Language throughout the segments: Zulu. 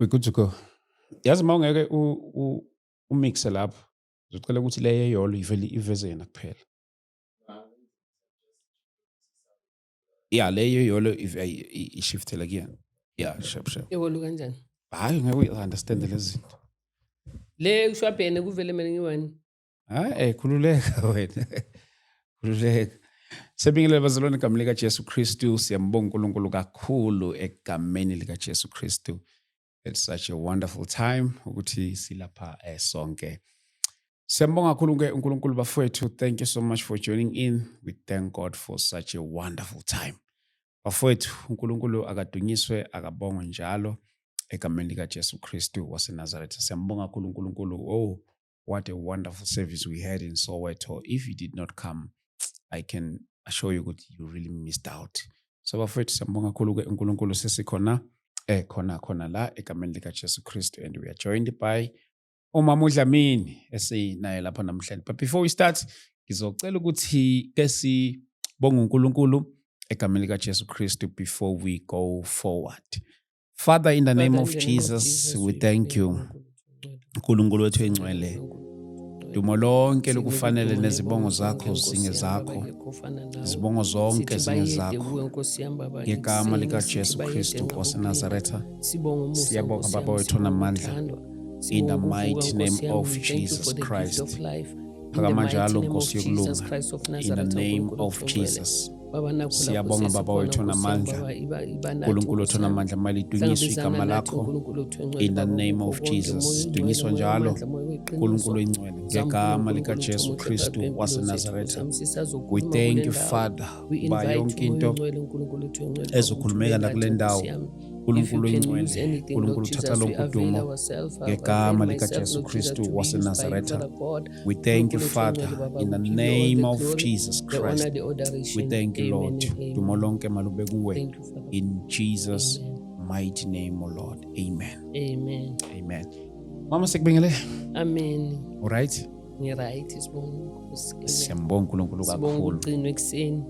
We good to go. Yazi, uma ungeke umixe lapho, uzocela ukuthi le yeyolo ivele iveze yena kuphela. Ya, le yeyolo ishiftela kuyena. Ya, sharp sharp. Ehholo kanjani? Hayi, ngeke uyi-understand lezi zinto. Le kushwabhene kuvele mina ngiwani. Hayi, khululeka wena. Khululeka. Sebingelele bazalwane egameni lika Jesu Kristu. Siyambonga uNkulunkulu kakhulu egameni lika Jesu Kristu. It's such a wonderful time ukuthi silapha sonke. Siyambonga kakhulu ke uNkulunkulu, bafowethu. Thank you so much for joining in. We thank God for such a wonderful time. Bafowethu, uNkulunkulu akadunyiswe, akabongwe njalo egameni lika Jesu Kristu waseNazaretha. Siyambonga kakhulu uNkulunkulu. Oh, what a wonderful service we had in Soweto. If you did not come, I can assure you ukuthi you really missed out. So bafowethu, siyambonga kakhulu ke uNkulunkulu, sesikhona khona khona la egameni lika Jesu Kristu, and we are joined by uMama uDlamini esinaye lapha namhlanje. But before we start, ngizocela ukuthi ke sibonge uNkulunkulu egameni lika Jesu Kristu before we go forward. Father, in the name Father, of in the name of Jesus, Jesus, we we thank pray, you. uNkulunkulu uNkulunkulu wethu engcwele, dumo lonke Sinika lukufanele udumo nezibongo nebongo zakho zonke, Nkosi zinge yami, zakho. Baba, akekho ofana nawe. Izibongo zonke Sithi zinge bayede zakho. kuwe, Nkosi yami, Baba, Ngegama ekuseni, lika sithi Jesu bayede Kristu nqaba waseNazaretha. Sibonga umusa, Siyabonga, Nkosi Baba yami, wethu sibonga onamandla. ukuthandwa, In the sibonga ukuvuka, mighty Nkosi name yami. of We thank you Jesus for the gift Christ. of life. In the Phakama mighty njalo, name of Nkosi Jesus yokulunga. Christ of In the Nazareth, name uNkulunkulu of ongcwele. Jesus. Baba, nakho lapho Siyabonga, Baba sesikhona, wethu Nkosi yami, onamandla. Baba, iba nathi, uNkulunkulu wethu Nkosi yami. onamandla, malidunyiswe Hlangabezana igama nathi, lakho. uNkulunkulu wethu ongcwele, In the Baba, name kukho of konke, Jesus. Moya oyingcwele, Dunyiswa Moya njalo, wamandla, Moya weqiniso. uNkulunkulu oyingcwele Zama ngegama uNkulunkulu lika wethu Jesu omuhle phakathi Kristu kwempilo zethu, Nkosi waseNazaretha. yami, We sisazokhuluma thank kule you, ndawo. Father, We uba invite yonke uMoya into oyingcwele, uNkulunkulu wethu ongcwele, Baba, ukuthi ezokhulumeka ube nakule nathi, Nkosi ndawo, yami. If you uNkulunkulu can use oyingcwele, anything, Lord uNkulunkulu uthatha Jesus, we lonke avail udumo ourselves, I ngegama avail lika myself, Jesu Lord Jesus, Kristu to be used by you, waseNazaretha. Father God. We thank you, uNkulunkulu wethu Father, ongcwele, Baba, in the we give you all name the of glory, Jesus the Christ. honor, the We adoration. thank you, Amen Lord. and Dumo amen. lonke malube kuwe. Thank you, Father. In Jesus' Amen. mighty name, O Lord. Amen. Amen. Amen. Mama, sikubingelele. Amen. All right. Ngi-right, sibonga Nkosi. Amen. Siyambonga uNkulunkulu Sibonga kakhulu. ukugcinwa ekuseni.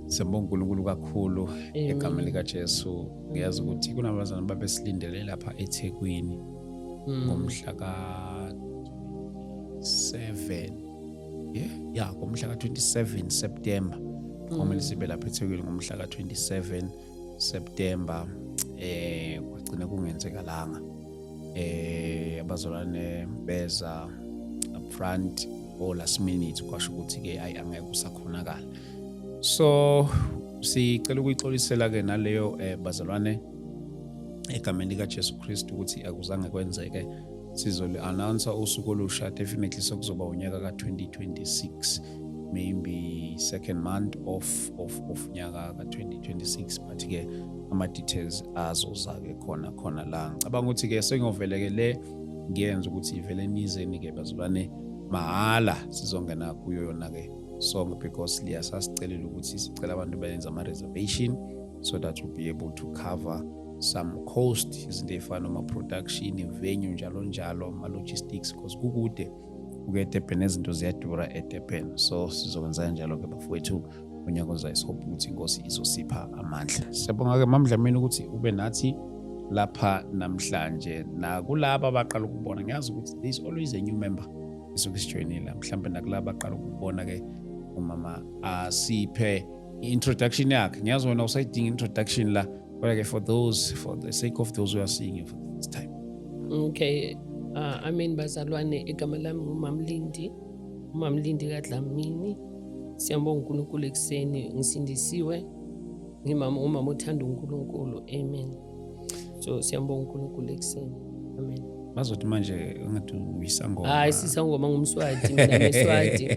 Siyambonga uNkulunkulu kakhulu egameni Amen. lika Jesu. Ngiyazi ukuthi kunabazalwane babesilindele lapha eThekwini ngomhla ka 27. Yeah, ngomhla ka 27 September. Kwamele sibe lapha eThekwini ngomhla ka 27 September, kwagcina kungenzekalanga. Abazalwane beza upfront or last minute, kwasho ukuthi ke ayi, angeke usakhonakala. So sicela ukuyixolisela ke naleyo, bazalwane, egameni lika Jesu Kristu ukuthi akuzange kwenzeke. Sizoli announce usuku olusha, definitely sekuzoba unyaka ka 2026, maybe second month of nyaka ka 2026, but ke ama details azoza ke khona khona la. Ngicabanga ukuthi ke sengiyovele ke le ngiyenza ukuthi ivele nizeni ke bazalwane mahala, sizongena kuyo yona ke sonke, because liya sasicelile ukuthi sicela abantu bayenze ama reservation so that we'll be able to cover some cost, izinto ey'fana noma-production, venue, njalo njalo, ama-logistics, because kukude ukuya eDurban, nezinto ziyadura eDurban. So sizokwenza kanjalo-ke, bafowethu, unyaka ozayo. Sihope ukuthi inkosi izosipha amandla. Siyabonga-ke, MamDlamini, ukuthi ube nathi lapha namhlanje. Nakulaba abaqala ukubona, ngiyazi ukuthi there is always a new member esuke sijoyinile, mhlawumbe nakulaba abaqala ukubona-ke umama, asiphe i-introduction yakhe. Ngiyazi wena usayidinga introduction la, kodwa-ke for the sake of those who are seeing you for the first time. Okay. Amen bazalwane, igama lami nguMamlindi. UMamlindi kaDlamini. Siyambonga uNkulunkulu ekuseni, ngisindisiwe. Ngimama, umama othanda uNkulunkulu. Amen. So siyambonga uNkulunkulu ekuseni. Amen. Bazothi manje ungathi uyisangoma. Hayi, sisangoma, ngumSwati mina, ngeSwati.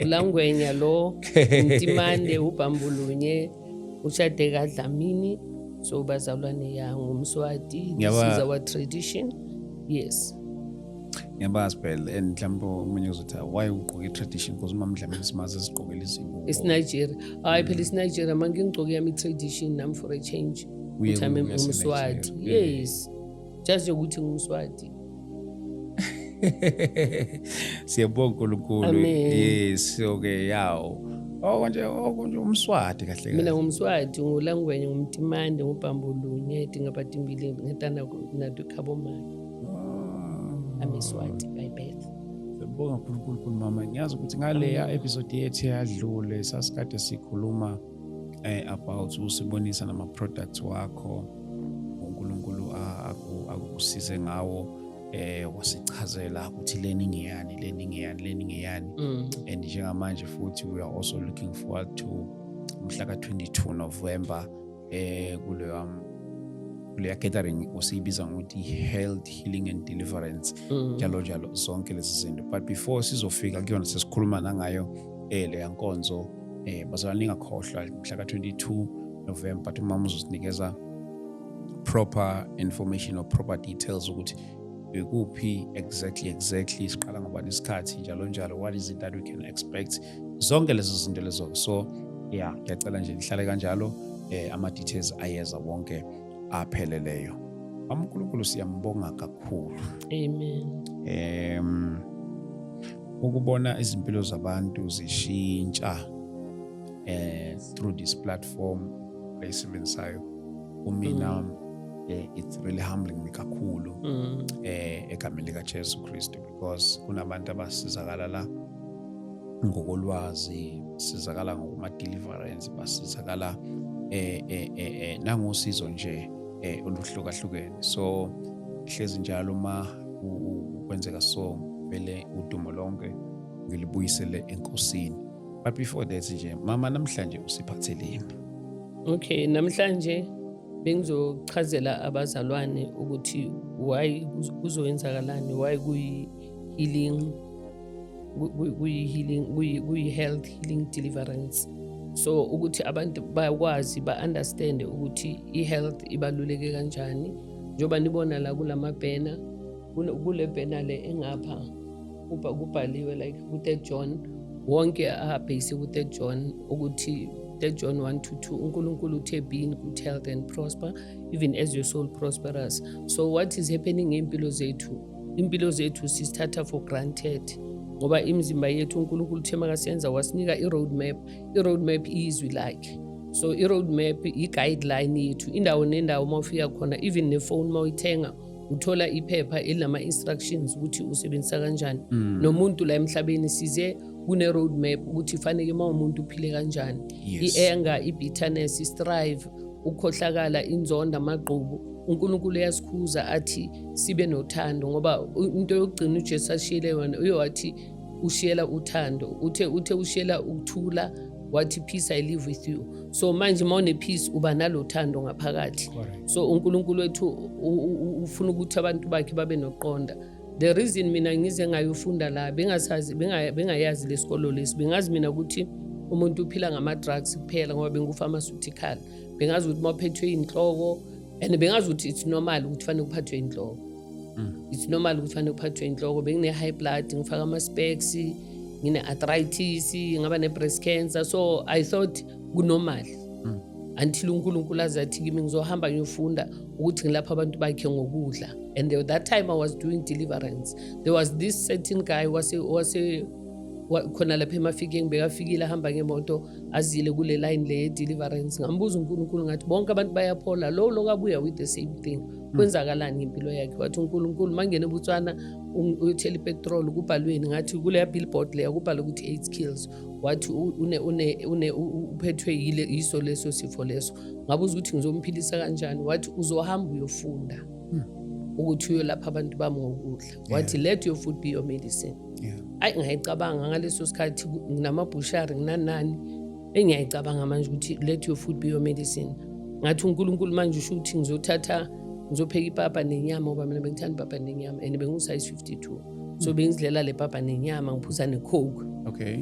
Ulangwenya lo, uMtimande, ubhambulunye, ushade kaDlamini. So bazalwane, ya, ngumSwati. This is our tradition. Yes. Ngiyabazi phela, and mhlawumbe omunye uzothi, "Why ugqoke i-tradition?" Because uma mhlawumbe simazi ezigqokela izingubo. IsiNigeria. Hayi phela isiNigeria, mangingigqoke yami i-tradition nami for a change. Uye Ukuthi I'm ngumSwati. umSwati. Yes. Just nje ukuthi ngumSwati. Siyabonga uNkulunkulu. Amen. Yes, okay, yawo. Oh nje, oh nje, umSwati kahle Mina kahle. NgumSwati, nguLangwenye, ngumTimande, ngubhambulunye, tingabatimbili ngetana nato khabomake. I'm a Swati by birth. Siyabonga kakhulu uNkulunkulu, mama. Ngiyazi ukuthi ngaleya episode yethu eyadlule sasikade sikhuluma about usibonisa nama products wakho uNkulunkulu akusize ngawo, wasichazela ukuthi leni ngiyani, leni ngiyani, leni ngiyani. And njengamanje futhi we are also looking forward to mhla ka-22 November kuleya gathering osiyibiza ngokuthi health, healing and deliverance, njalo njalo, zonke lezi zinto. But before sizofika kuyona, sesikhuluma nangayo leya nkonzo, bazalwane, ningakhohlwa mhla ka-22 November. But umama uzosinikeza proper information or proper details ukuthi ikuphi exactly, siqala ngobani isikhathi, njalo njalo, what is it that we can expect, zonke lezo zinto lezo. So yeah, ngiyacela nje nihlale kanjalo, ama details ayeza wonke apheleleyo. Mama, uNkulunkulu siyambonga kakhulu. Amen. Ukubona izimpilo zabantu zishintsha through this platform ayisebenzisayo kumina, it's really humbling me kakhulu egameni lika Jesu Kristu, because kunabantu abasizakala la ngokolwazi, sizakala ngokuma deliverance, basizakala nangosizo nje oluhlukahlukene. So hlezi njalo uma kwenzeka so, vele udumo lonke ngilibuyisele eNkosini. But before that nje, mama, namhlanje usiphatheleni? Okay, namhlanje bengizochazela abazalwane ukuthi why kuzoyenzakalani, why kuyi healing, kuyi healing, kuyi health, healing, deliverance, so ukuthi abantu bayakwazi ba-understand ukuthi i-health ibaluleke kanjani. Njengoba nibona la kulama-banner, kule banner le engapha kubhaliwe like ku-Third John, wonke abhase ku-Third John, ukuthi Third John 1 to 2, uNkulunkulu uthe, "Be in good health and prosper even as your soul prospers." So what is happening ngey'mpilo zethu? Impilo zethu sizithatha for granted, ngoba imizimba yethu, uNkulunkulu uthe makasenza wasinika i-road map. I-road map iyizwi lakhe. So i-road map i-guideline yethu indawo nendawo uma ufika khona. Even nefoni uma uyithenga, uthola iphepha elinama-instructions ukuthi usebenzisa kanjani. Nomuntu la emhlabeni size kune-road map ukuthi faneke uma umuntu uphile kanjani. I-anger, i-bitterness, i-strife, ukukhohlakala, inzondo, amagqubu, uNkulunkulu uyasikhuza athi sibe nothando, ngoba into yokugcina uJesu ashiyele yona, uye wathi ushiyela uthando, uthe ushiyela ukuthula, wathi, "Peace I live with you." So manje uma une-peace, uba nalo thando ngaphakathi. So uNkulunkulu wethu ufuna ukuthi abantu bakhe babe noqonda. The reason mina ngize ngayofunda la, bengasazi, bengayazi lesikolo lesi. Bengazi mina ukuthi umuntu uphila ngama-drugs kuphela, ngoba bengu-pharmaceutical. Bengazi ukuthi uma uphethwe inhloko, and bengazi ukuthi it's normal ukuthi fanele uphathwe inhloko, it's normal ukuthi fanele uphathwe inhloko. Bengine-high blood, ngifaka ama-specs, ngine-arthritis, ngaba ne-breast cancer. So I thought ku-normal until uNkulunkulu aze athi kimi ngizohamba ngiyofunda ukuthi ngilapha abantu bakhe ngokudla. And that time I was doing deliverance, there was this certain guy wase khona lapha eMafikeng, bekafikile ahamba ngemoto, azile kule line le ye-deliverance. Ngambuza uNkulunkulu, ngathi, "Bonke abantu bayaphola, lo lokabuya with the same thing, kwenzakalani ngempilo yakhe?" Wathi uNkulunkulu, "Mangena eBotswana uyothela ipetrol, kubhalweni?" Ngathi, "Kuleya billboard leya kubhalwe ukuthi AIDS kills." Wathi une une une uphethwe yile yiso leso sifo leso. Ngabuza ukuthi ngizomphilisa kanjani. Wathi, "Uzohamba uyofunda ukuthi uyolapha abantu bami ngokudla." Wathi, "Let your food be your medicine." Ayi, ngayicabanga ngaleso sikhathi, nginamabhushari, nginanani, engiyayicabanga manje ukuthi let your food be your medicine. Ngathi, "uNkulunkulu, manje usho ukuthi ngizothatha ngizopheka ipapa nenyama," ngoba mina bengithanda ipapa nenyama and bengu-size 52, so bengizidlela le papa nenyama, ngiphuza ne-Coke.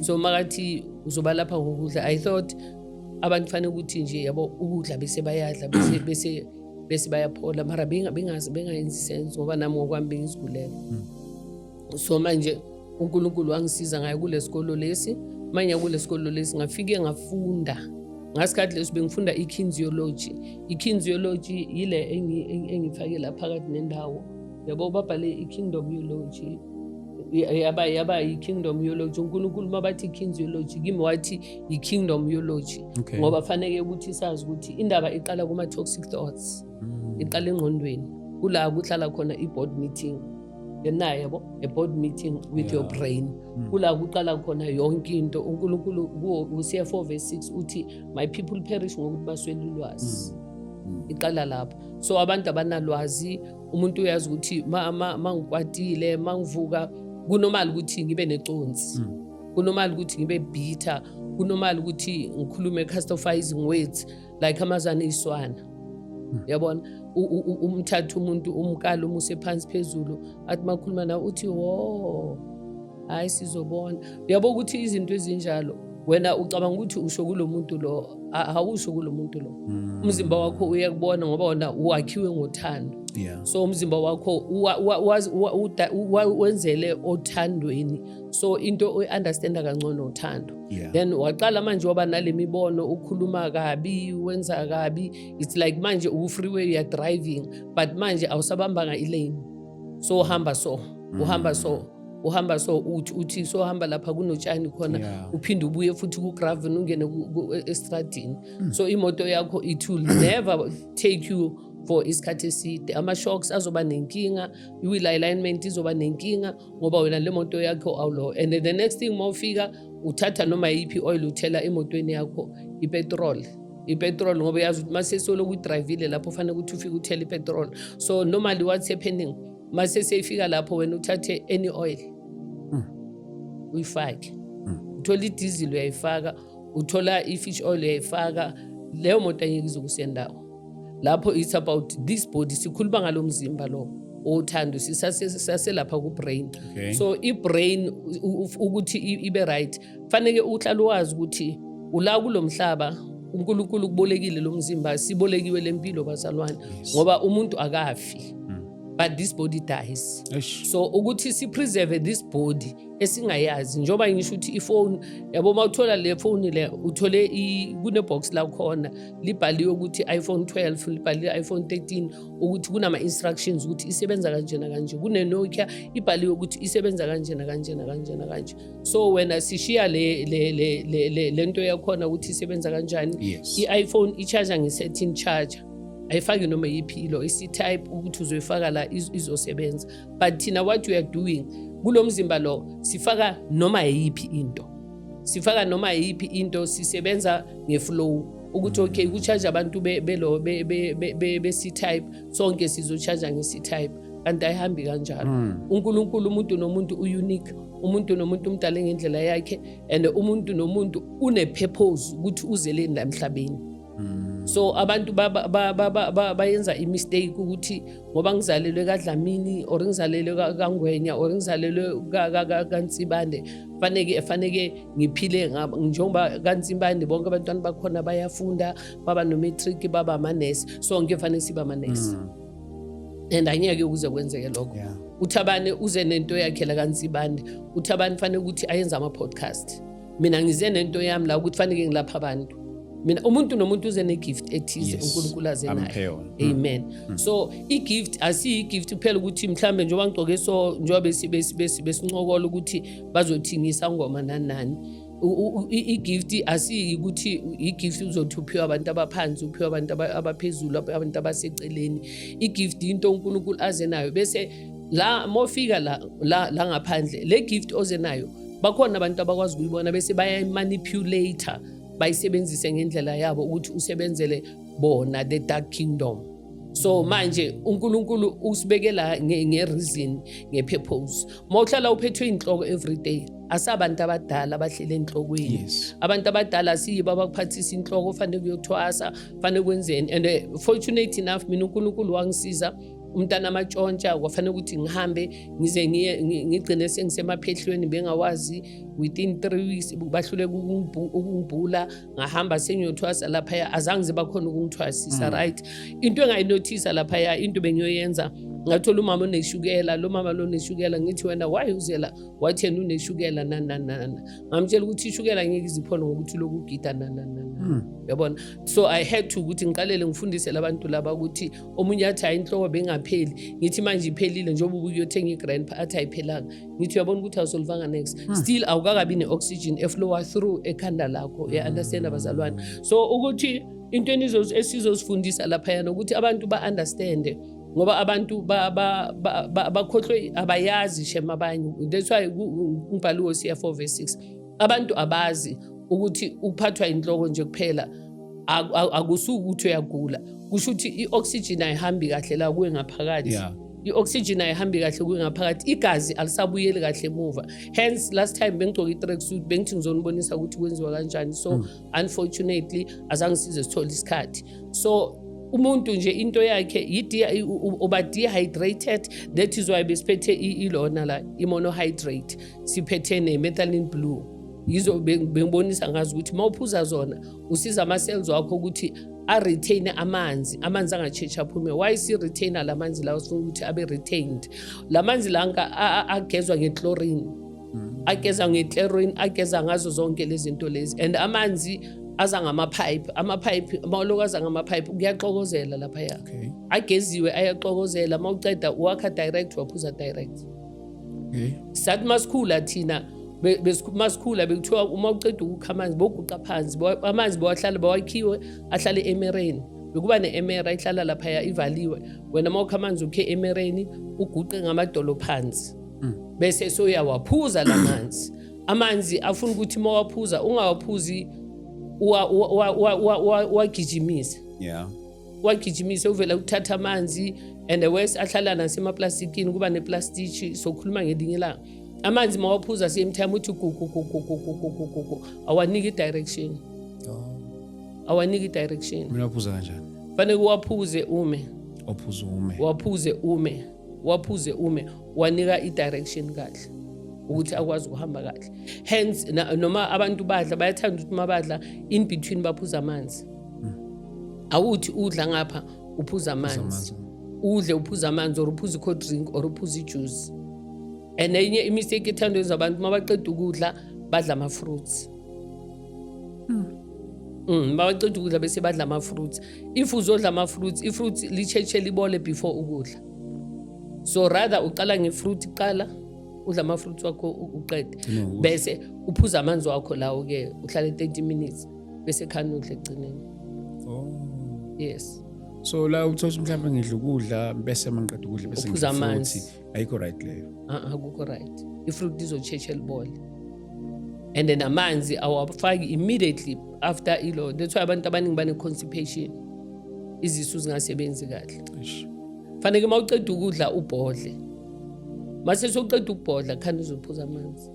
So makathi uzoba lapha ngokudla, I thought abantu fanele ukuthi nje, yabo, ukudla bese bayadla, bese bayaphola, mara bengazi, bengayenzi sense, ngoba nami ngokwami bengizigulela. So manje uNkulunkulu wangisiza ngayo kule sikolo lesi. Manje kule sikolo lesi ngafike ngafunda. Ngasikhathi leso bengifunda i-kinesiology. I-kinesiology yile engifake la phakathi nendawo, yabo, babhale i-kingdomology. Yaba i-kingdom eulogy. UNkulunkulu mabathi kinesiology kimi, wathi i-kingdom eulogy, ngoba faneke ukuthi sazi ukuthi indaba iqala kuma-toxic thoughts, iqala engqondweni, kula kuhlala khona i-board meeting yenayo, yabo, a board meeting with your brain. Kula kuqala khona yonke into. UNkulunkulu kuHosea 4 verse 6 uthi, "My people perish ngokuthi baswele ulwazi." Iqala lapho. So abantu abanalwazi. Umuntu uyazi ukuthi ma ngikwatile, ma ngivuka, ku-normal ukuthi ngibe neconsi, ku-normal ukuthi ngibe bitter, ku-normal ukuthi ngikhulume catastrophizing words like amazwane iswana, yabona. Umthathe umuntu, umkala, umuse phansi phezulu, athi makhuluma nawe uthi, "Wo, hayi, sizobona." Uyabo ukuthi izinto ezinjalo, wena ucabanga ukuthi usho kulo muntu lo, awusho kulo muntu lo. Umzimba wakho uyakubona ngoba wona wakhiwe ngothando. So umzimba wakho wenzele othandweni, so into oyi-understanda kangcono uthando. Then waqala manje waba nale mibono, ukhuluma kabi, wenza kabi. It's like manje uku-freeway, you are driving, but manje awusabambanga i-lane, so uhamba, so uhamba, so uhamba, so uthi so hamba lapha kunotshani khona, uphinde ubuye futhi ku-gravel, ungene estradini. So imoto yakho, it will never take you for isikhathi eside. Ama-shocks azoba nenkinga, i-wheel alignment izoba nenkinga, ngoba wena le moto yakho awulo. And the next thing, mawufika uthatha noma yiphi i-oil, uthela emotweni yakho, ipetrol, ipetrol, ngoba uyazi ukuthi mase soloku udrayivile lapho, fanele ukuthi ufike uthele ipetrol. So normally what's happening, mase seyifika lapho, wena uthathe any oil uyifake, uthola idizili uyayifaka, uthola i-fish oil uyayifaka, leyo moto angeke izokusendawo lapho. It's about this body, sikhuluma ngalo mzimba lo othando, sisaselapha ku-brain. So i-brain ukuthi ibe right, faneke uhlale wazi ukuthi ula kulo mhlaba, uNkulunkulu kubolekile lo mzimba, sibolekiwe lempilo, bazalwane, ngoba umuntu akafi, but this body dies. Eish. So ukuthi si-preserve this body esingayazi, njengoba ngisho ukuthi ifoni, yabo, uma uthola le phone le, uthole kune-box la khona libhaliwe ukuthi iPhone 12, libhaliwe iPhone 13, ukuthi kunama-instructions ukuthi isebenza kanje nakanje. Kune-Nokia, ibhaliwe ukuthi isebenza kanje nakanje nakanje nakanje. So wena sishiya le nto yakhona ukuthi isebenza kanjani. I-iPhone i-charger nge-certain charger, ayifaki noma yiphi ilo isi-type ukuthi uzoyifaka la izosebenza. But thina, what we are doing kulo mzimba lo, sifaka noma yiphi into, sifaka noma yiphi into, sisebenza nge-flow ukuthi okay, ku-charge abantu belo be-C-type, sonke sizo-charge nge-C-type, kanti ayihambi kanjalo. UNkulunkulu, umuntu nomuntu u-unique, umuntu nomuntu umdale ngendlela yakhe, and umuntu nomuntu une-purpose ukuthi uzeleni la emhlabeni. So abantu bayenza i-mistake ukuthi ngoba ngizalelwe kaDlamini or ngizalelwe kaNgwenya or ngizalelwe kaNsibande, faneke ngiphile njengoba kaNsibande bonke abantwana bakhona bayafunda, baba no-matric, baba amanesi, sonke fanele sibe amanesi, and angeke kuze kwenzeke lokho. Uthabane uze nento yakhe la kaNsibande, uthabane fanele ukuthi ayenze ama-podcast, mina ngize nento yami la ukuthi fanele ngilapha abantu. Mina, umuntu nomuntu uze ne-gift ethize uNkulunkulu aze Amuphe nayo. yona. Amen. So i-gift asiyi-gift kuphela ukuthi mhlambe njengoba ngigcoke, so njengoba besincokola ukuthi bazothi ngisangoma nani nani. I-gift asiyi ukuthi i-gift uzothi uphiwe abantu abaphansi, uphiwe abantu abaphezulu, abantu abaseceleni. I-gift into uNkulunkulu aze nayo, bese la mofika la ngaphandle, le gift oze nayo, bakhona abantu abakwazi ukuyibona, bese bayayi-manipulate, bayisebenzise ngendlela yabo ukuthi usebenzele bona, the dark kingdom. So manje uNkulunkulu usibekela nge-reason, nge-purpose. Uma uhlala uphethwe inhloko every day, asabantu abadala abahlele enhlokweni. Abantu abadala siyibo abakuphathisa inhloko, fanele kuyothwasa, fanele kwenzeni. And fortunate enough, mina uNkulunkulu wangisiza, umntana amatshontsha, kwafanele ukuthi ngihambe ngize ngiye ngigcine sengisemaphehlweni, bengawazi. Within 3 weeks bahluleka ukungibhula, ngahamba sengiyothwasa laphaya, azange ziba khona ukungithwasisa. Right, into engayinothisa laphaya, into bengiyoyenza Ngathola umama oneshukela, lo mama lo oneshukela. Ngithi, "Wena, why uzela?" Wathi yena uneshukela, nani nani nani. Ngamtshela ukuthi ishukela ngeke iziphole ngokuthi lokhu ugida, nani nani nani. Uyabona, so I had to ukuthi ngiqalele ngifundise labantu laba ukuthi omunye athi, "Hayi, inhloko bengapheli." Ngithi, "Manje iphelile njengoba ubuyothenga i-Grandpa." Athi, "Ayiphelanga." Ngithi, "Uyabona ukuthi awusolvanga next, still awukakabi ne-oxygen eflowa through ekhanda lakho." Ya-understand, abazalwane? So ukuthi into esizozifundisa laphayana ukuthi abantu ba-understande, ngoba abantu bakhohlwe, abayazi shem abanye. That's why ngibhaliwe siya 4 verse 6. Abantu abazi ukuthi uphathwa inhloko nje kuphela akusuki ukuthi uyagula. Kusho ukuthi i-oxygen ayihambi kahle la kuwe ngaphakathi. I-oxygen ayihambi kahle kuwe ngaphakathi, igazi alisabuyeli kahle emuva. Hence last time bengigcoke i-tracksuit, bengithi ngizonibonisa ukuthi kwenziwa kanjani. So unfortunately azange size sithole isikhathi. So umuntu nje into yakhe uba dehydrated. That is why besiphethe ilona la i-monohydrate, siphethe ne-methylene blue. Yizo bengibonisa ngazo ukuthi uma uphuza zona usiza ama-cells wakho ukuthi a-retain amanzi, amanzi angatshetshi aphume. Why si-retaina la manzi lawo? Sifuna ukuthi abe retained la manzi lanka agezwa nge-chlorine, ageza nge-chlorine, ageza ngazo zonke lezi zinto lezi. And amanzi aza ngamapipe, amapipe mawuloku aza ngamapipe kuyaxokozela laphaya. Ageziwe, ayaxokozela. Uma uceda uwakha direct, waphuza direct. Sathi masikhula thina masikhula bekuthiwa uma uceda ukukha amanzi boguqa phansi, amanzi bawahlala bawakhiwe ahlale emereni. Bekuba ne-emera ihlala laphaya ivaliwe. Wena uma ukha amanzi ukhe emereni, uguqe ngamadolo phansi, bese soyawaphuza la manzi. Amanzi afuna ukuthi uma waphuza ungawaphuzi uwagijimise. Wagijimise, uvela ukuthatha amanzi. And the worst, ahlala nasemaplastikini, kuba neplastiki. Sokhuluma ngelinye ilanga. Amanzi mawaphuza same time uthi gu gu gu gu gu gu gu gu gu gu, awaniki i-direction. Awaniki i-direction. Mina waphuza kanjani? Fanele uwaphuze ume. Ophuza ume. Waphuze ume, waphuze ume, wanika i-direction kahle ukuthi akwazi ukuhamba kahle. Hence noma abantu badla, bayathanda ukuthi uma badla in between baphuza amanzi. Awuthi udla ngapha uphuza amanzi. Amanzi. Udle uphuza amanzi or uphuza i-cold drink or uphuza ijuice. And enye imistake ethandwa yenza abantu, uma baqeda ukudla badla ama-fruits. Baqeda ukudla bese badla ama-fruits. If uzodla ama-fruits, i-fruits litshetshe libole before ukudla. So rather uqala nge-fruit kuqala, udla ama-fruits wakho uqede, Gcine ngokudla. bese uphuza amanzi wakho lawo-ke, uhlale 30 minutes, bese khani udla ekugcineni. Yes. So la uthola ukuthi mhlawumbe ngidla ukudla, bese mangiqeda ukudla bese Uphuza ngidla amanzi. fruit. Ayikho right leyo. Akukho right. I-fruit izosheshe libole. And then amanzi awafaki immediately after ilo. That's why abantu abaningi bane-constipation, izisu zingasebenzi kahle. Eish. Faneke uma uceda ukudla ubhodle, mase sewuceda ukubhodla khani uzophuza amanzi.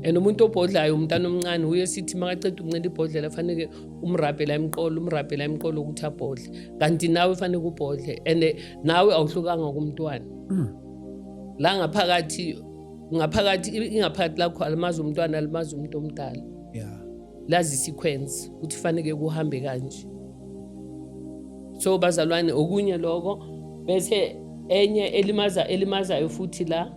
And umuntu obhodlayo, umntana omncane uye sithi makaceda ukuncela ibhodlela faneke umrabhe la emqolo, umrabhe la emqolo ukuthi abhodle. Kanti nawe faneke ubhodle, and nawe awuhlukanga kumntwana. La ngaphakathi, ngaphakathi, ingaphakathi lakho alimazi umntwana, alimazi umuntu omdala. Lazi sequence ukuthi faneke kuhambe kanje. So bazalwane, okunye lokho. Bese enye elimaza, elimazayo futhi la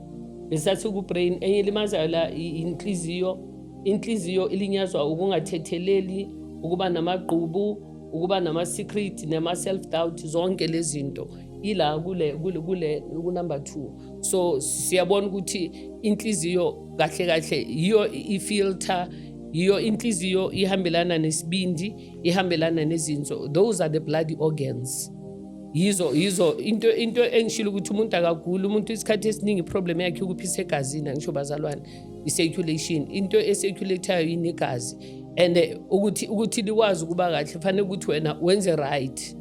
besathi ku-brain, enye elimazayo la inhliziyo. Inhliziyo ilinyazwa ukungathetheleli, ukuba namagqubu, ukuba nama-secret, nama-self doubt. Zonke lezi zinto ila kule ku-number 2. So siyabona ukuthi inhliziyo kahle kahle yiyo i-filter, yiyo inhliziyo ihambelana nesibindi, ihambelana nezinso. Those are the bloody organs. Yizo into engishilo ukuthi umuntu akaguli. Umuntu isikhathi esiningi iproblem yakhe ukuphisa egazini. Angisho bazalwane, i-circulation, into ecirculatayo yini? Igazi. And ukuthi likwazi ukuba kahle fanele ukuthi wena wenze right.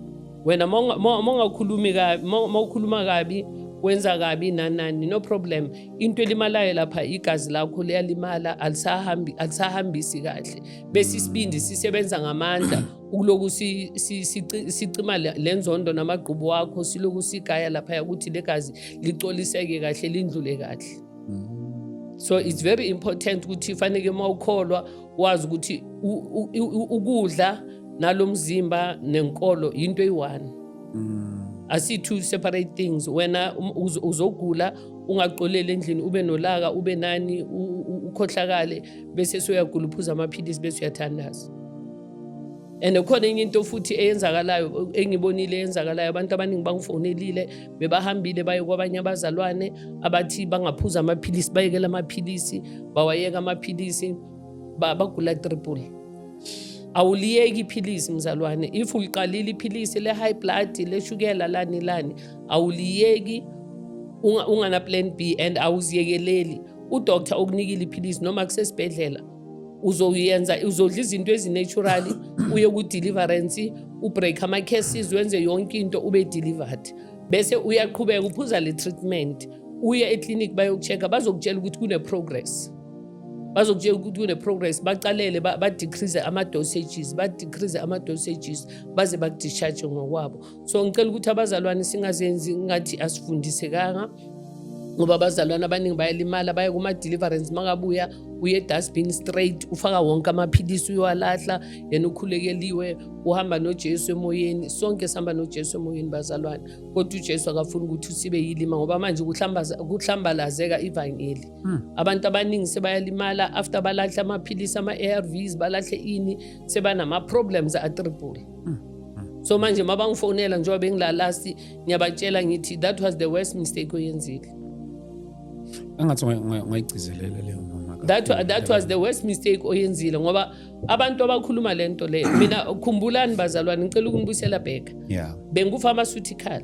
Wena ma ungakhulumi kabi, ma ukhuluma kabi, wenza kabi, nani nani, no problem. Into elimalayo lapha igazi lakho liyalimala, alisahambi, alisahambisi kahle. Bese isibindi sisebenza ngamandla ukuloku sicima le nzondo namagqubu wakho, siloku sigaya laphaya ukuthi legazi licoliseke kahle, lindlule kahle. So it's very important ukuthi faneke uma ukholwa wazi ukuthi ukudla nalomzimba nenkolo into eyi-one. Asi two separate things. Wena uzogula ungaxoleli endlini, ube nolaka, ube nani, ukhohlakale, bese suyagula, uphuza amaphilisi, bese uyathandaza. And khona enye into futhi eyenzakalayo engibonile eyenzakalayo, abantu abaningi bangifonelile, bebahambile baye kwabanye abazalwane abathi bangaphuza amaphilisi, bayekela amaphilisi, bawayeka amaphilisi, bagula triple. Awuliyeki iphilisi, mzalwane. If uliqalile iphilisi le-high blood, leshukela, lani lani, awuliyeki ungana plan B and awuziyekeleli. Udoctor okunikile iphilisi noma kusesibhedlela, uzoyenza, uzodla izinto ezi-natural, uye ku-deliverance, ubreak ama-cases, wenze yonke into, ube delivered, bese uyaqhubeka uphuza le treatment, uye eklinikhi bayoku-check-a, bazokutshela ukuthi kune-progress, bazokutshela ukuthi kune-progress, baqalele ba-decrease ama-dosages, ba-decrease ama-dosages baze bakudischarge ngokwabo. So ngicela ukuthi abazalwane singazenzi ngathi asifundisekanga, ngoba abazalwane abaningi bayalimala, baye kuma-deliverance, makabuya uye e-dustbin straight, ufaka wonke amaphilisi, uyowalahla. Yena ukhulekeliwe, uhamba noJesu emoyeni. Sonke sihamba noJesu emoyeni, bazalwane, kodwa uJesu akafuni ukuthi sibe yilima, ngoba manje kuhlambalazeka ivangeli. Abantu abaningi sebayalimala after balahle amaphilisi, ama-ARVs, balahle ini, sebanama-problems a-triple. So manje mabangifonela, njengoba bengila last, ngiyabatshela ngithi that was the worst mistake oyenzile. Engathi ungayigcizelela leyo mama. That was the worst mistake oyenzile, ngoba abantu abakhuluma lento leyo, mina khumbulani bazalwane, ngicela ukunibuyisela back. Bengu-pharmaceutical,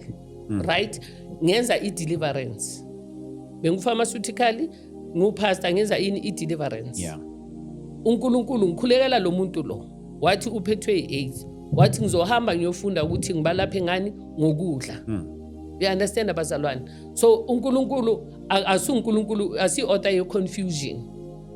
right? Ngenza i-deliverance. Bengu-pharmaceutical, ngiwupastor, ngenza ini? I-deliverance. UNkulunkulu, ngikhulekela lo muntu lo, wathi uphethwe i-AIDS, wathi ngizohamba ngiyofunda ukuthi ngibalaphe ngani, ngokudla. You understand, abazalwane? So uNkulunkulu asuNkulunkulu asi-author ye-confusion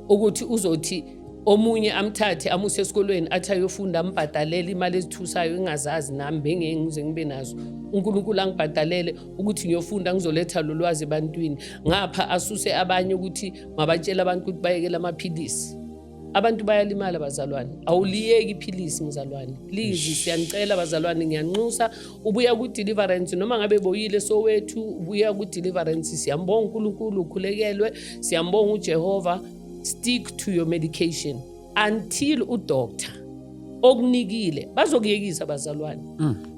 ukuthi uzothi omunye amthathe amuse esikolweni, athi ayofunda, ambhadalele imali ezithusayo engazazi nami, bengeke ngize ngibe nazo. UNkulunkulu angibhadalele ukuthi ngiyofunda, ngizoletha lo lwazi ebantwini, ngapha asuse abanye ukuthi mabatshele abantu ukuthi bayekele amaphilisi. Abantu bayalimala, bazalwane. Awuliyeki iphilisi, mzalwane, please, siyanicela bazalwane, ngiyanxusa. Ubuya ku-deliverance, noma ngabe boyile sowethu, ubuya ku-deliverance, siyambonga uNkulunkulu, ukhulekelwe, siyambonga uJehova. Stick to your medication until udoctor okunikile bazokuyekisa, bazalwane.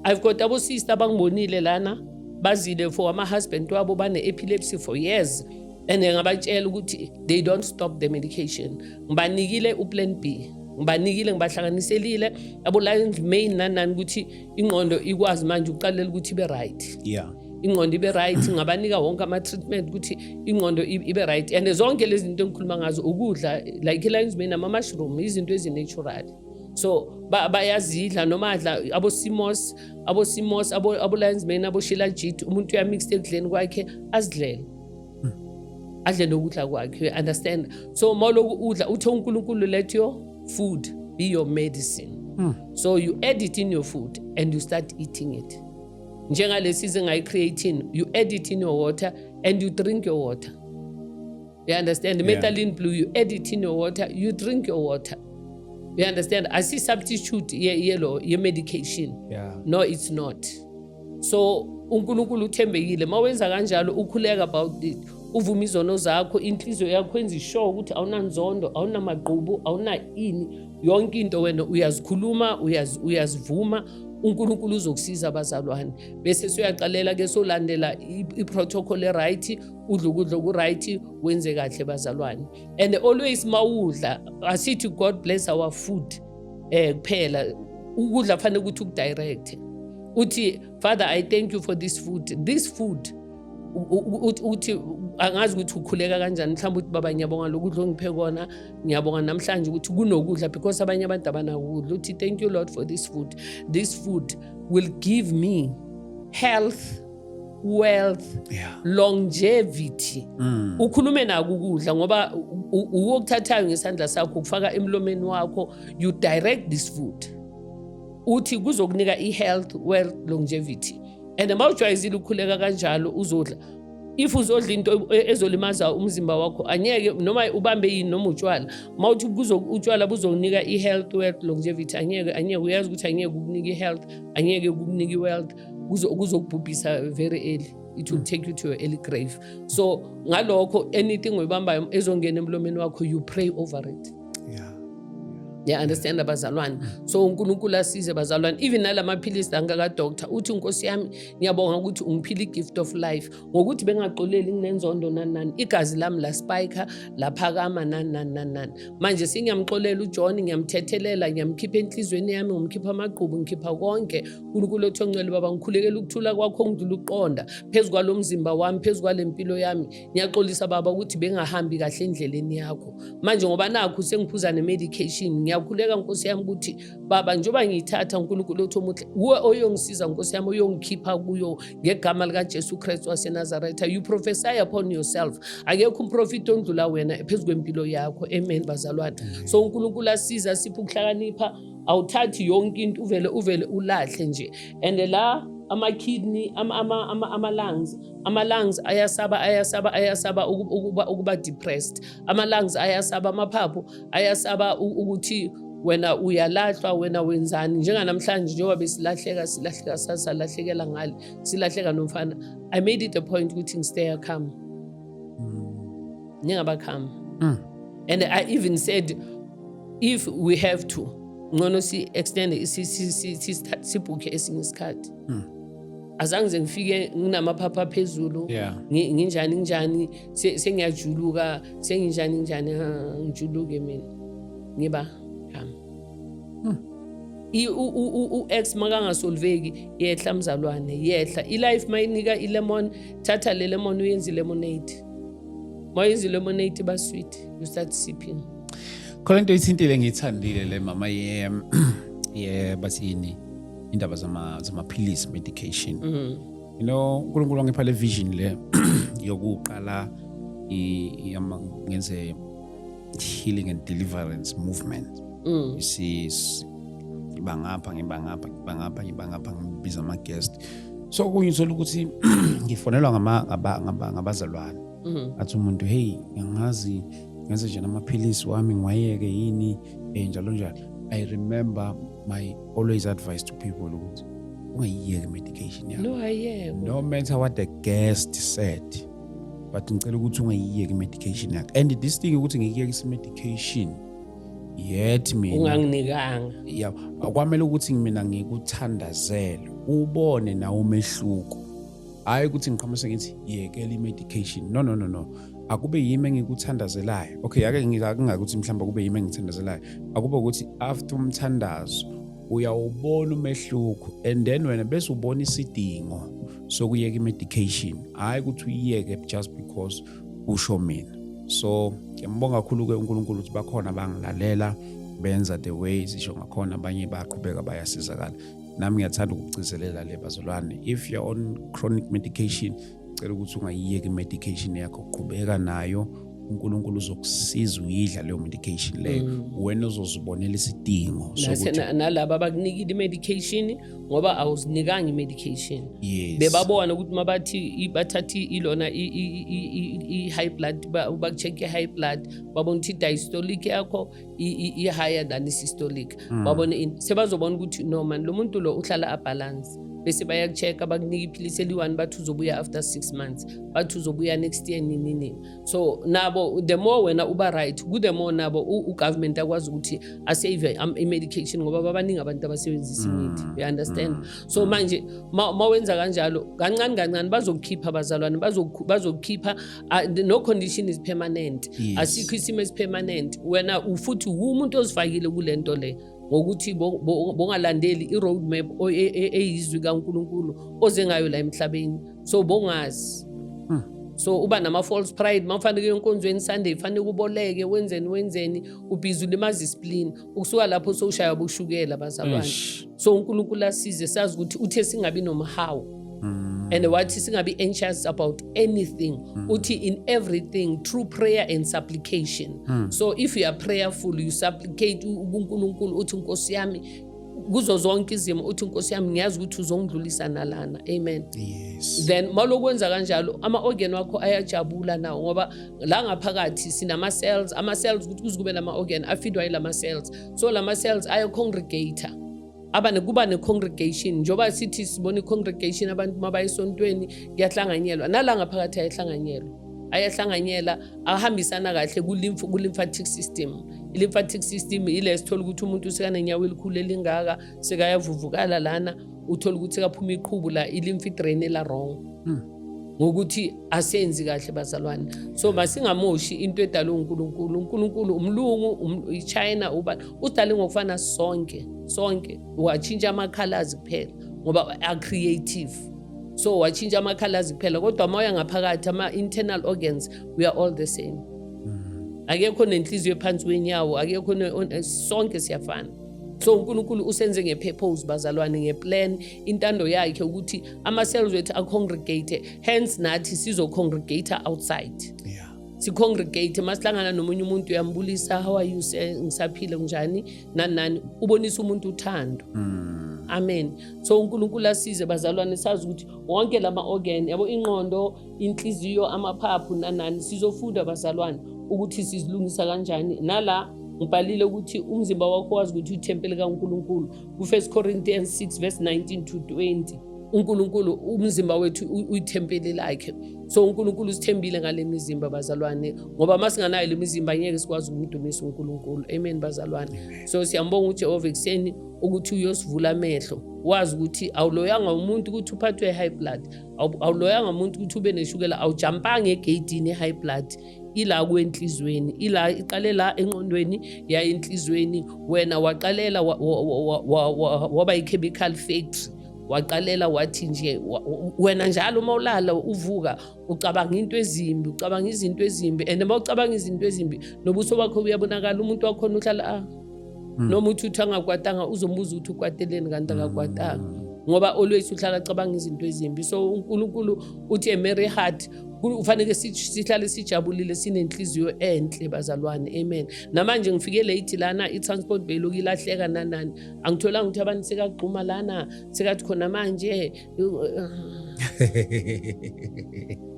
I've got abosister abangibonile lana, bazile for ama-husband wabo bane-epilepsy for years, and ngabatshela ukuthi they don't stop the medication. Ngibanikile uplan B, ngibanikile, ngibahlanganiselile abo-lion's mane nani nani, ukuthi ingqondo ikwazi manje ukuqalela ukuthi ibe right. Ingqondo ibe right, ngabanika wonke ama-treatment ukuthi ingqondo ibe right. And zonke lezi zinto engikhuluma ngazo, ukudla like i-lion's mane nama-mushroom, izinto ezi-natural, so bayazidla noma adla abo-sea moss, abo-sea moss, abo-lion's mane, abo-shilajit, umuntu uyamixa ekudleni kwakhe, azidlele, adle nokudla kwakhe, you understand? So mawuloku udla, uthe uNkulunkulu, "Let your food be your medicine." So you add it in your food and you start eating it, njengalesi zengayi-creatine, you add it in your water and you drink your water, you understand? Methylene blue, you add it in your water, you drink your water, you understand? Asi-substitute yelo ye-medication. No, it's not. So uNkulunkulu uthembekile. Mawenza kanjalo, ukhuleka about it, uvuma izono zakho, inhliziyo yakho wenza isure ukuthi awunanzondo, awunamagqubu, awuna ini, yonke into wena uyazikhuluma, uyazivuma, uNkulunkulu uzokusiza, abazalwane. Bese suyaqalela ke, solandela i-protocol e-right, udla ukudla oku-right, wenze kahle, bazalwane. And always mawudla, asithi "God bless our food" kuphela. Ukudla fanele ukuthi ukudirect, uthi, "Father, I thank you for this food." This food, uthi angazi ukuthi ukhuleka kanjani, mhlawumbe uthi, "Baba, ngiyabonga lokudla ongiphe kona, ngiyabonga namhlanje ukuthi kunokudla, because abanye abantu abanakudla." Uthi, "Thank you, Lord, for this food. This food will give me health, wealth, longevity." Ukhulume nako ukudla, ngoba uwokuthathayo ngesandla sakho, ukufaka emlomeni wakho. You direct this food, uthi kuzokunika i-health, wealth, longevity. And uma ujwayezile ukukhuleka kanjalo, uzodla, if uzodla into ezolimaza umzimba wakho, angeke, noma ubambe yini, noma utshwala, uma uthi utshwala buzokunika i-health, wealth, longevity, angeke, angeke. Uyazi ukuthi angeke kukunike i-health, angeke kukunike i-wealth. Kuzokubhubhisa very early. It will take you to your early grave. So ngalokho, anything oyibambayo ezongena emlomeni wakho, you pray over it. Yeah, understand, abazalwane? So uNkulunkulu asize, bazalwane. Even nalamaphilisi angaka-doctor uthi, "Nkosi yami, ngiyabonga ukuthi ungiphile i-gift of life ngokuthi bengaxoleli, nginenzondo, nani nani, igazi lami la-spike, laphakama, nani nani nani nani. Manje sengiyamxolela uJohn, ngiyamthethelela, ngiyamkhipha enhliziyweni yami, ngimkhipha amagqubu, ngikhipha konke. UNkulunkulu othi ongcwele, Baba, ngikhulekela ukuthula kwakho ngidlula ukuqonda phezu kwalo mzimba wami, phezu kwale mpilo yami. Ngiyaxolisa, Baba, ukuthi bengahambi kahle endleleni yakho. Manje ngoba nakhu sengiphuza ne-medication, ngiyakhuleka, Nkosi yami, ukuthi, Baba, njengoba ngiyithatha, uNkulunkulu othi omuhle, wuwe oyongisiza, Nkosi yami, oyongikhipha kuyo ngegama likaJesu Kristu waseNazaretha." You prophesy upon yourself. Akekho umprofiti ondlula wena phezu kwempilo yakho. Amen, bazalwane. So uNkulunkulu asiza, siphe ukuhlakanipha. Awuthathi yonke into uvele ulahle nje. And la ama-kidney, ama-lungs ayasaba, ayasaba, ayasaba ukuba depressed. Ama-lungs ayasaba, amaphaphu ayasaba ukuthi wena uyalahlwa, wena wenzani. Njenganamhlanje, njengoba besilahleka, silahleka, sasalahlekela ngale, silahleka nomfana, I made it a point ukuthi ngi-stay calm, ngingaba calm. And I even said if we have to, ngcono si-extend, sibhukhe esinye isikhathi. Azange ngize ngifike nginamaphapha phezulu. Nginjani nginjani, sengiyajuluka, senginjani nginjani, ha, ngijuluke mina, ngiba calm. U-ex makangasolveki, yehla, mzalwane, yehla. I-life mayinika i-lemon, thatha le lemon uyenze i-lemonade. Mayenze i-lemonade iba sweet, you start sipping. Khona into ithintile ngiyithandile le, mama, ye bathini, indaba zamaphilisi, medication. uNkulunkulu wangipha le vision le yokuqala ngenze healing and deliverance movement. You see, ngiba ngapha, ngiba ngapha, ngiba ngapha, ngiba ngapha, ngibiza ama guest. So kunye uthola ukuthi ngifonelwa ngabazalwane. Athi umuntu, "Hey, ngiyangazi ngenze nje amaphilisi wami, ngiwayeke yini?" Njalo njalo. I remember my always advice to people ukuthi ungayiyeki medication yakho. No, ayekho. No matter what the guest said, but ngicela ukuthi ungayiyeki medication yakho. And this thing ukuthi ngikuyekisa medication yet mina unganginikanga. Ya, akwamele ukuthi mina ngikuthandazele, ubone nawe umehluko, hayi ukuthi ngiqhamuke ngithi yekela i-medication. No, no, no, no, akube yimi engikuthandazelayo. Okay, ake ngingakuthi mhlawumbe kube yimi engithandazelayo, akube ukuthi after umthandazo uyawubona umehluko and then wena bese ubona isidingo sokuyeka i-medication, hhayi ukuthi uyiyeke just because usho mina. So ngiyambonga kakhulu-ke uNkulunkulu ukuthi bakhona bangilalela, benza the way sisho ngakhona, abanye bayaqhubeka, bayasizakala. Nami ngiyathanda ukugcizelela le, bazalwane, if you're on chronic medication, cela ukuthi ungayiyeki i-medication yakho, qhubeka nayo. uNkulunkulu uzokusiza uyidla leyo medication leyo, wena uzozibonela isidingo sokuthi Nalaba abakunikile i-medication, ngoba awuzinikanga i-medication. Bebabona ukuthi mabathi bathatha ilona i-high blood, baku-check i-high blood, babona ukuthi i-diastolic yakho i-higher than i-systolic. Babone ini, sebazobona ukuthi no man, lo muntu lo uhlala a-balance. Bese bayaku-check-a, bakunika iphilisi eliyi-one, bathi uzobuya after 6 months, bathi uzobuya next year, nini nini. So nabo, the more wena uba right, ku-the more nabo u-government akwazi ukuthi a-save i-medication, ngoba babaningi abantu abasebenzisa imithi, you understand? So manje ma wenza kanjalo, kancane kancane bazokukhipha, abazalwane, bazokukhipha. No condition is permanent. Asikho isimo esi-permanent. Wena futhi umuntu ozifakile kule nto le ngokuthi bongalandeli i-road map eyizwi kaNkulunkulu oze ngayo la emhlabeni. So bongazi, so uba nama-false pride. Ma ufanele uye enkonzweni Sunday, fanele uboleke, wenzeni wenzeni, ubhizi ulimaza i-spleen. Ukusuka lapho sowushaya boshukela, bazalwane. Eish. So uNkulunkulu asize sazi ukuthi uthe singabi nomhawu and wathi singabi anxious about anything. Uthi in everything through prayer and supplication. So if you are prayerful, you supplicate kuNkulunkulu, uthi, "Nkosi yami," kuzo zonke izimo, uthi, "Nkosi yami, ngiyazi ukuthi uzongidlulisa nalana." Amen. Then malokwenza kanjalo, ama-organ wakho ayajabula nawo, ngoba la ngaphakathi sinama-cells. Ama-cells, ukuthi kuze kube lama-organ, afeedwa yilama-cells. So lama-cells aya-congregate. Abane kuba ne-congregation, njengoba sithi sibona i-congregation, abantu mabaya esontweni kuyahlanganyelwa, nala ngaphakathi ayahlanganyelwa, ayahlanganyela, ahambisana kahle ku-lymphatic system. I-lymphatic system ile sithola ukuthi umuntu sekanenyawo elikhulu elingaka, sekayavuvukala lana, uthola ukuthi sekaphuma iqhubu la, i-lymph i-drain la wrong, ngokuthi asenzi kahle, bazalwane. So masingamoshi into edalwe uNkulunkulu. UNkulunkulu umlungu, iChina, uba usidale ngokufana sonke, sonke. Watshintsha ama-colors kuphela ngoba a-creative, so watshintsha ama-colors kuphela, kodwa uma uya ngaphakathi, ama-internal organs, we are all the same. Akekho nenhliziyo ephansi kwenyawo, akekho sonke siyafana. So uNkulunkulu usenze nge-purpose, bazalwane, nge-plan, intando yakhe ukuthi ama-cells wethu a-congregate, hence nathi sizo-congregate outside. Si-congregate masihlangana nomunye umuntu, uyambulisa, "How are you sir?" "Ngisaphile, kunjani?" Nani nani, ubonisa umuntu uthando. Amen. So uNkulunkulu asize, bazalwane, sazi ukuthi wonke lama organ yabo, ingqondo, inhliziyo, amaphaphu, nanani, sizofunda, bazalwane, ukuthi sizilungisa kanjani. Nala ngibhalile ukuthi umzimba wakho wazi ukuthi uthempeli kaNkulunkulu, ku-1 Corinthians 6 verse 19 to 20. uNkulunkulu, umzimba wethu uyithempeli lakhe. So uNkulunkulu usithembile ngale mizimba, bazalwane, ngoba uma singanayo le mizimba angeke sikwazi ukumdumisa uNkulunkulu. Amen, bazalwane. So siyambonga uJehova ekuseni ukuthi uyosivula amehlo, wazi ukuthi awuloyanga umuntu ukuthi uphathwe high blood, awuloyanga umuntu ukuthi ube neshukela, awujampanga egeyidini. I-high blood ila kwenhlizweni, ila iqale la engqondweni, ya enhlizweni. Wena waqalela waba i-chemical factory, waqalela wathi nje wena njalo uma ulala uvuka ucabanga into ezimbi, ucabanga izinto ezimbi, and uma ucabanga izinto ezimbi nobuso bakho buyabonakala. Umuntu wakhona uhlala noma uthi angakwatanga, uzombuza ukuthi ukwateleni kanti akakwatanga, ngoba always uhlala acabanga izinto ezimbi. So uNkulunkulu uthi a merry heart, kufanele sihlale sijabulile, sinenhliziyo enhle, bazalwane. Amen. Namanje ngifike late lana, i-transport beyiloku ilahleka nanani, angitholanga ukuthi abantu sekagxuma lana, sekathi khona manje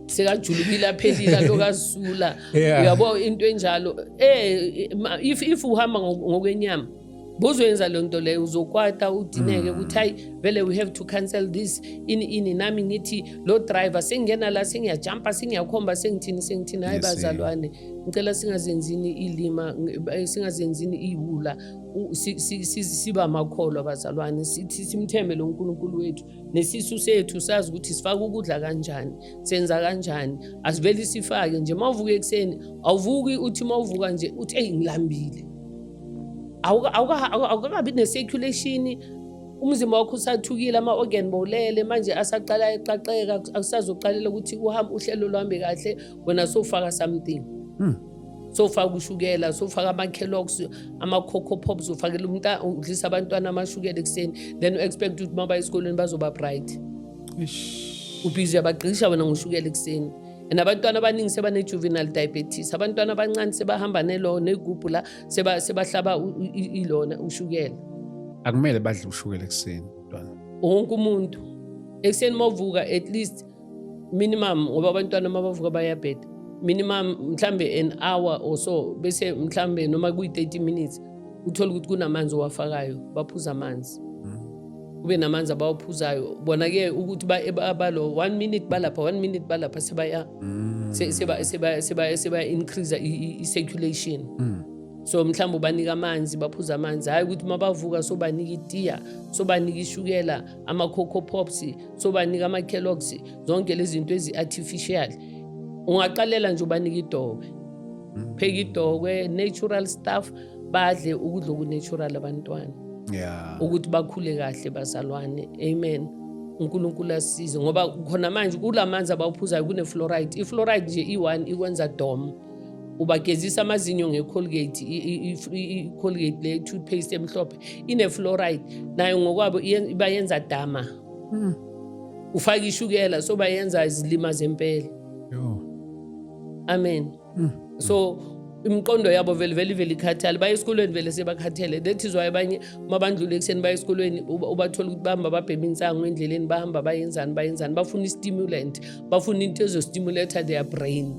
sekajulukile, aphelile, aloku azisula. Uyabo into enjalo, if uhamba ngokwenyama bozoyenza le nto leyo, uzokwata, udineke ukuthi hayi vele we have to cancel this, ini ini. Nami ngithi lo driver sengingena la, sengiyajampa, sengiyakhomba, sengithini, sengithini, hayi. Bazalwane, ngicela singazenzini ilima, singazenzini iwula. Siba amakholwa, bazalwane, sithi simthembe lo nkulunkulu wethu nesisu sethu, sazi ukuthi sifaka ukudla kanjani, senza kanjani. Asivele sifake nje. Uma uvuka ekuseni, awuvuki uthi uma uvuka nje uthi, "Eyi, ngilambile." Awukakabi ne-circulation, umzimba wakho usathukile, ama-organ bowulele manje asaqala eqaqeka, akusazoqalela ukuthi uhambe uhlelo luhambe kahle. Wena sowufaka something, sowufaka ushukela, sowufaka ama-Kellogg's, ama-Coco Pops, ufakela umuntu, udlisa abantwana amashukela ekuseni, then u-expect ukuthi uma baya esikolweni bazoba bright. Eish. Ubhizi uyabagqisha wena ngoshukela ekuseni, and abantwana abaningi sebane-juvenile diabetes. Abantwana abancane sebahamba nelo negubhu la, sebahlaba ilona ushukela. Akumele badle ushukela ekuseni, mntwana. Wonke umuntu ekuseni uma uvuka, at least minimum, ngoba abantwana uma bavuka bayabheda, minimum mhlambe an hour or so, bese mhlambe noma kuyi-30 minutes, uthole ukuthi kunamanzi owafakayo, baphuza amanzi, kube namanzi abawaphuzayo bona-ke, ukuthi balo one minute balapha, one minute balapha, sebaya seba increase i-circulation. So mhlawumbe ubanika amanzi, baphuza amanzi, hhayi ukuthi uma bavuka sobanika itiya, sobanika ishukela, ama-Coco Pops, sobanika ama-Kellogg's, zonke lezi zinto ezi-artificial. Ungaqalela nje ubanika idokwe, pheka idokwe, natural stuff, badle ukudla oku-natural abantwana ukuthi bakhule kahle, bazalwane. Amen. UNkulunkulu asisize, ngoba khona manje kula manzi abawuphuzayo kune-fluoride. I-fluoride nje i-one ikwenza dom. Ubagezisa amazinyo nge-Colgate, i-Colgate le toothpaste emhlophe ine-fluoride nayo ngokwabo, bayenza dama. Ufaka ishukela, so bayenza izilima zempela. Yo. Amen. So imiqondo yabo vele vele vele ikhathale, baye esikolweni vele sebakhathele. That is why abanye uma bandlule ekuseni baye esikolweni, ubathola ukuthi bahamba babhema insangu endleleni, bahamba bayenzani, bayenzani, bafuna i-stimulant, bafuna into ezo-stimulate their brain.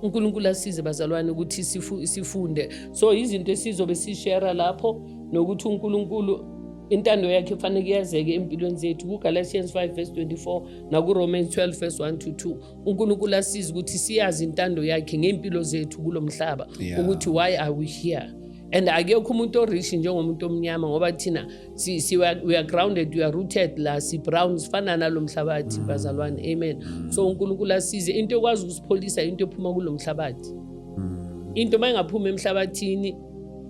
UNkulunkulu asize, bazalwane, ukuthi sifunde. So izinto esizobe sishare lapho nokuthi uNkulunkulu Intando yakhe kufanele kuyazeke empilweni zethu. Ku-Galatians 5 verse 24 naku-Romans 12 verse 1 to 2, uNkulunkulu asize ukuthi siyazi intando yakhe ngey'mpilo zethu kulo mhlaba, ukuthi why are we here. And akekho umuntu o-rich njengomuntu omnyama, ngoba thina we are grounded, we are rooted la, si-brown, sifana nalo mhlabathi, bazalwane. Amen. So uNkulunkulu asize. Into ekwazi ukusipholisa into ephuma kulo mhlabathi. Into uma ingaphuma emhlabathini,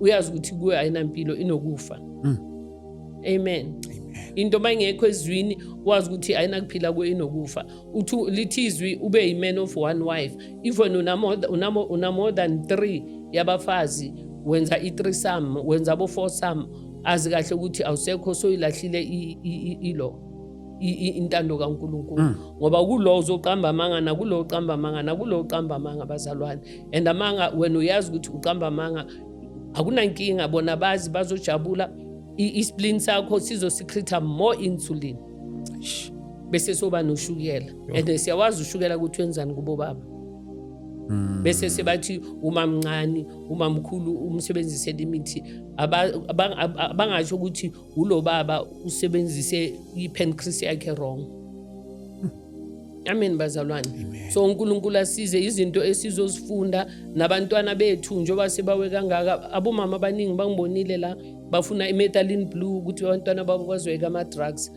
uyazi ukuthi kuyo ayinampilo, inokufa. Amen. Into uma ingekho ezwini, wazi ukuthi ayinakuphila kuyo, inokufa. Uthi lithi izwi ube yi-man of one wife. If wena una more than three yabafazi, wenza i-threesome, wenza abo-foursome, azi kahle ukuthi awusekho, soyilahlile ilo intando kaNkulunkulu, ngoba kulo uzoqamba amanga, nakulo uqamba amanga, nakulo uqamba amanga, bazalwane. And amanga, wena uyazi ukuthi uqamba amanga, akunankinga, bona bazi, bazojabula. I-spleen sakho sizosecreta more insulin, bese soba noshukela, and siyawazi ushukela ukuthi wenzani kubo baba. Bese sebathi umamncane, umamkhulu umsebenzisele imithi. Abangasho ukuthi ulo baba usebenzise i-pancreas yakhe wrong. Amen, bazalwane. So uNkulunkulu asize. Izinto esizozifunda nabantwana bethu, njengoba sebawe kangaka, abomama abaningi bangibonile la bafuna i-methylene blue ukuthi abantwana babo bazoyeka ama-drugs.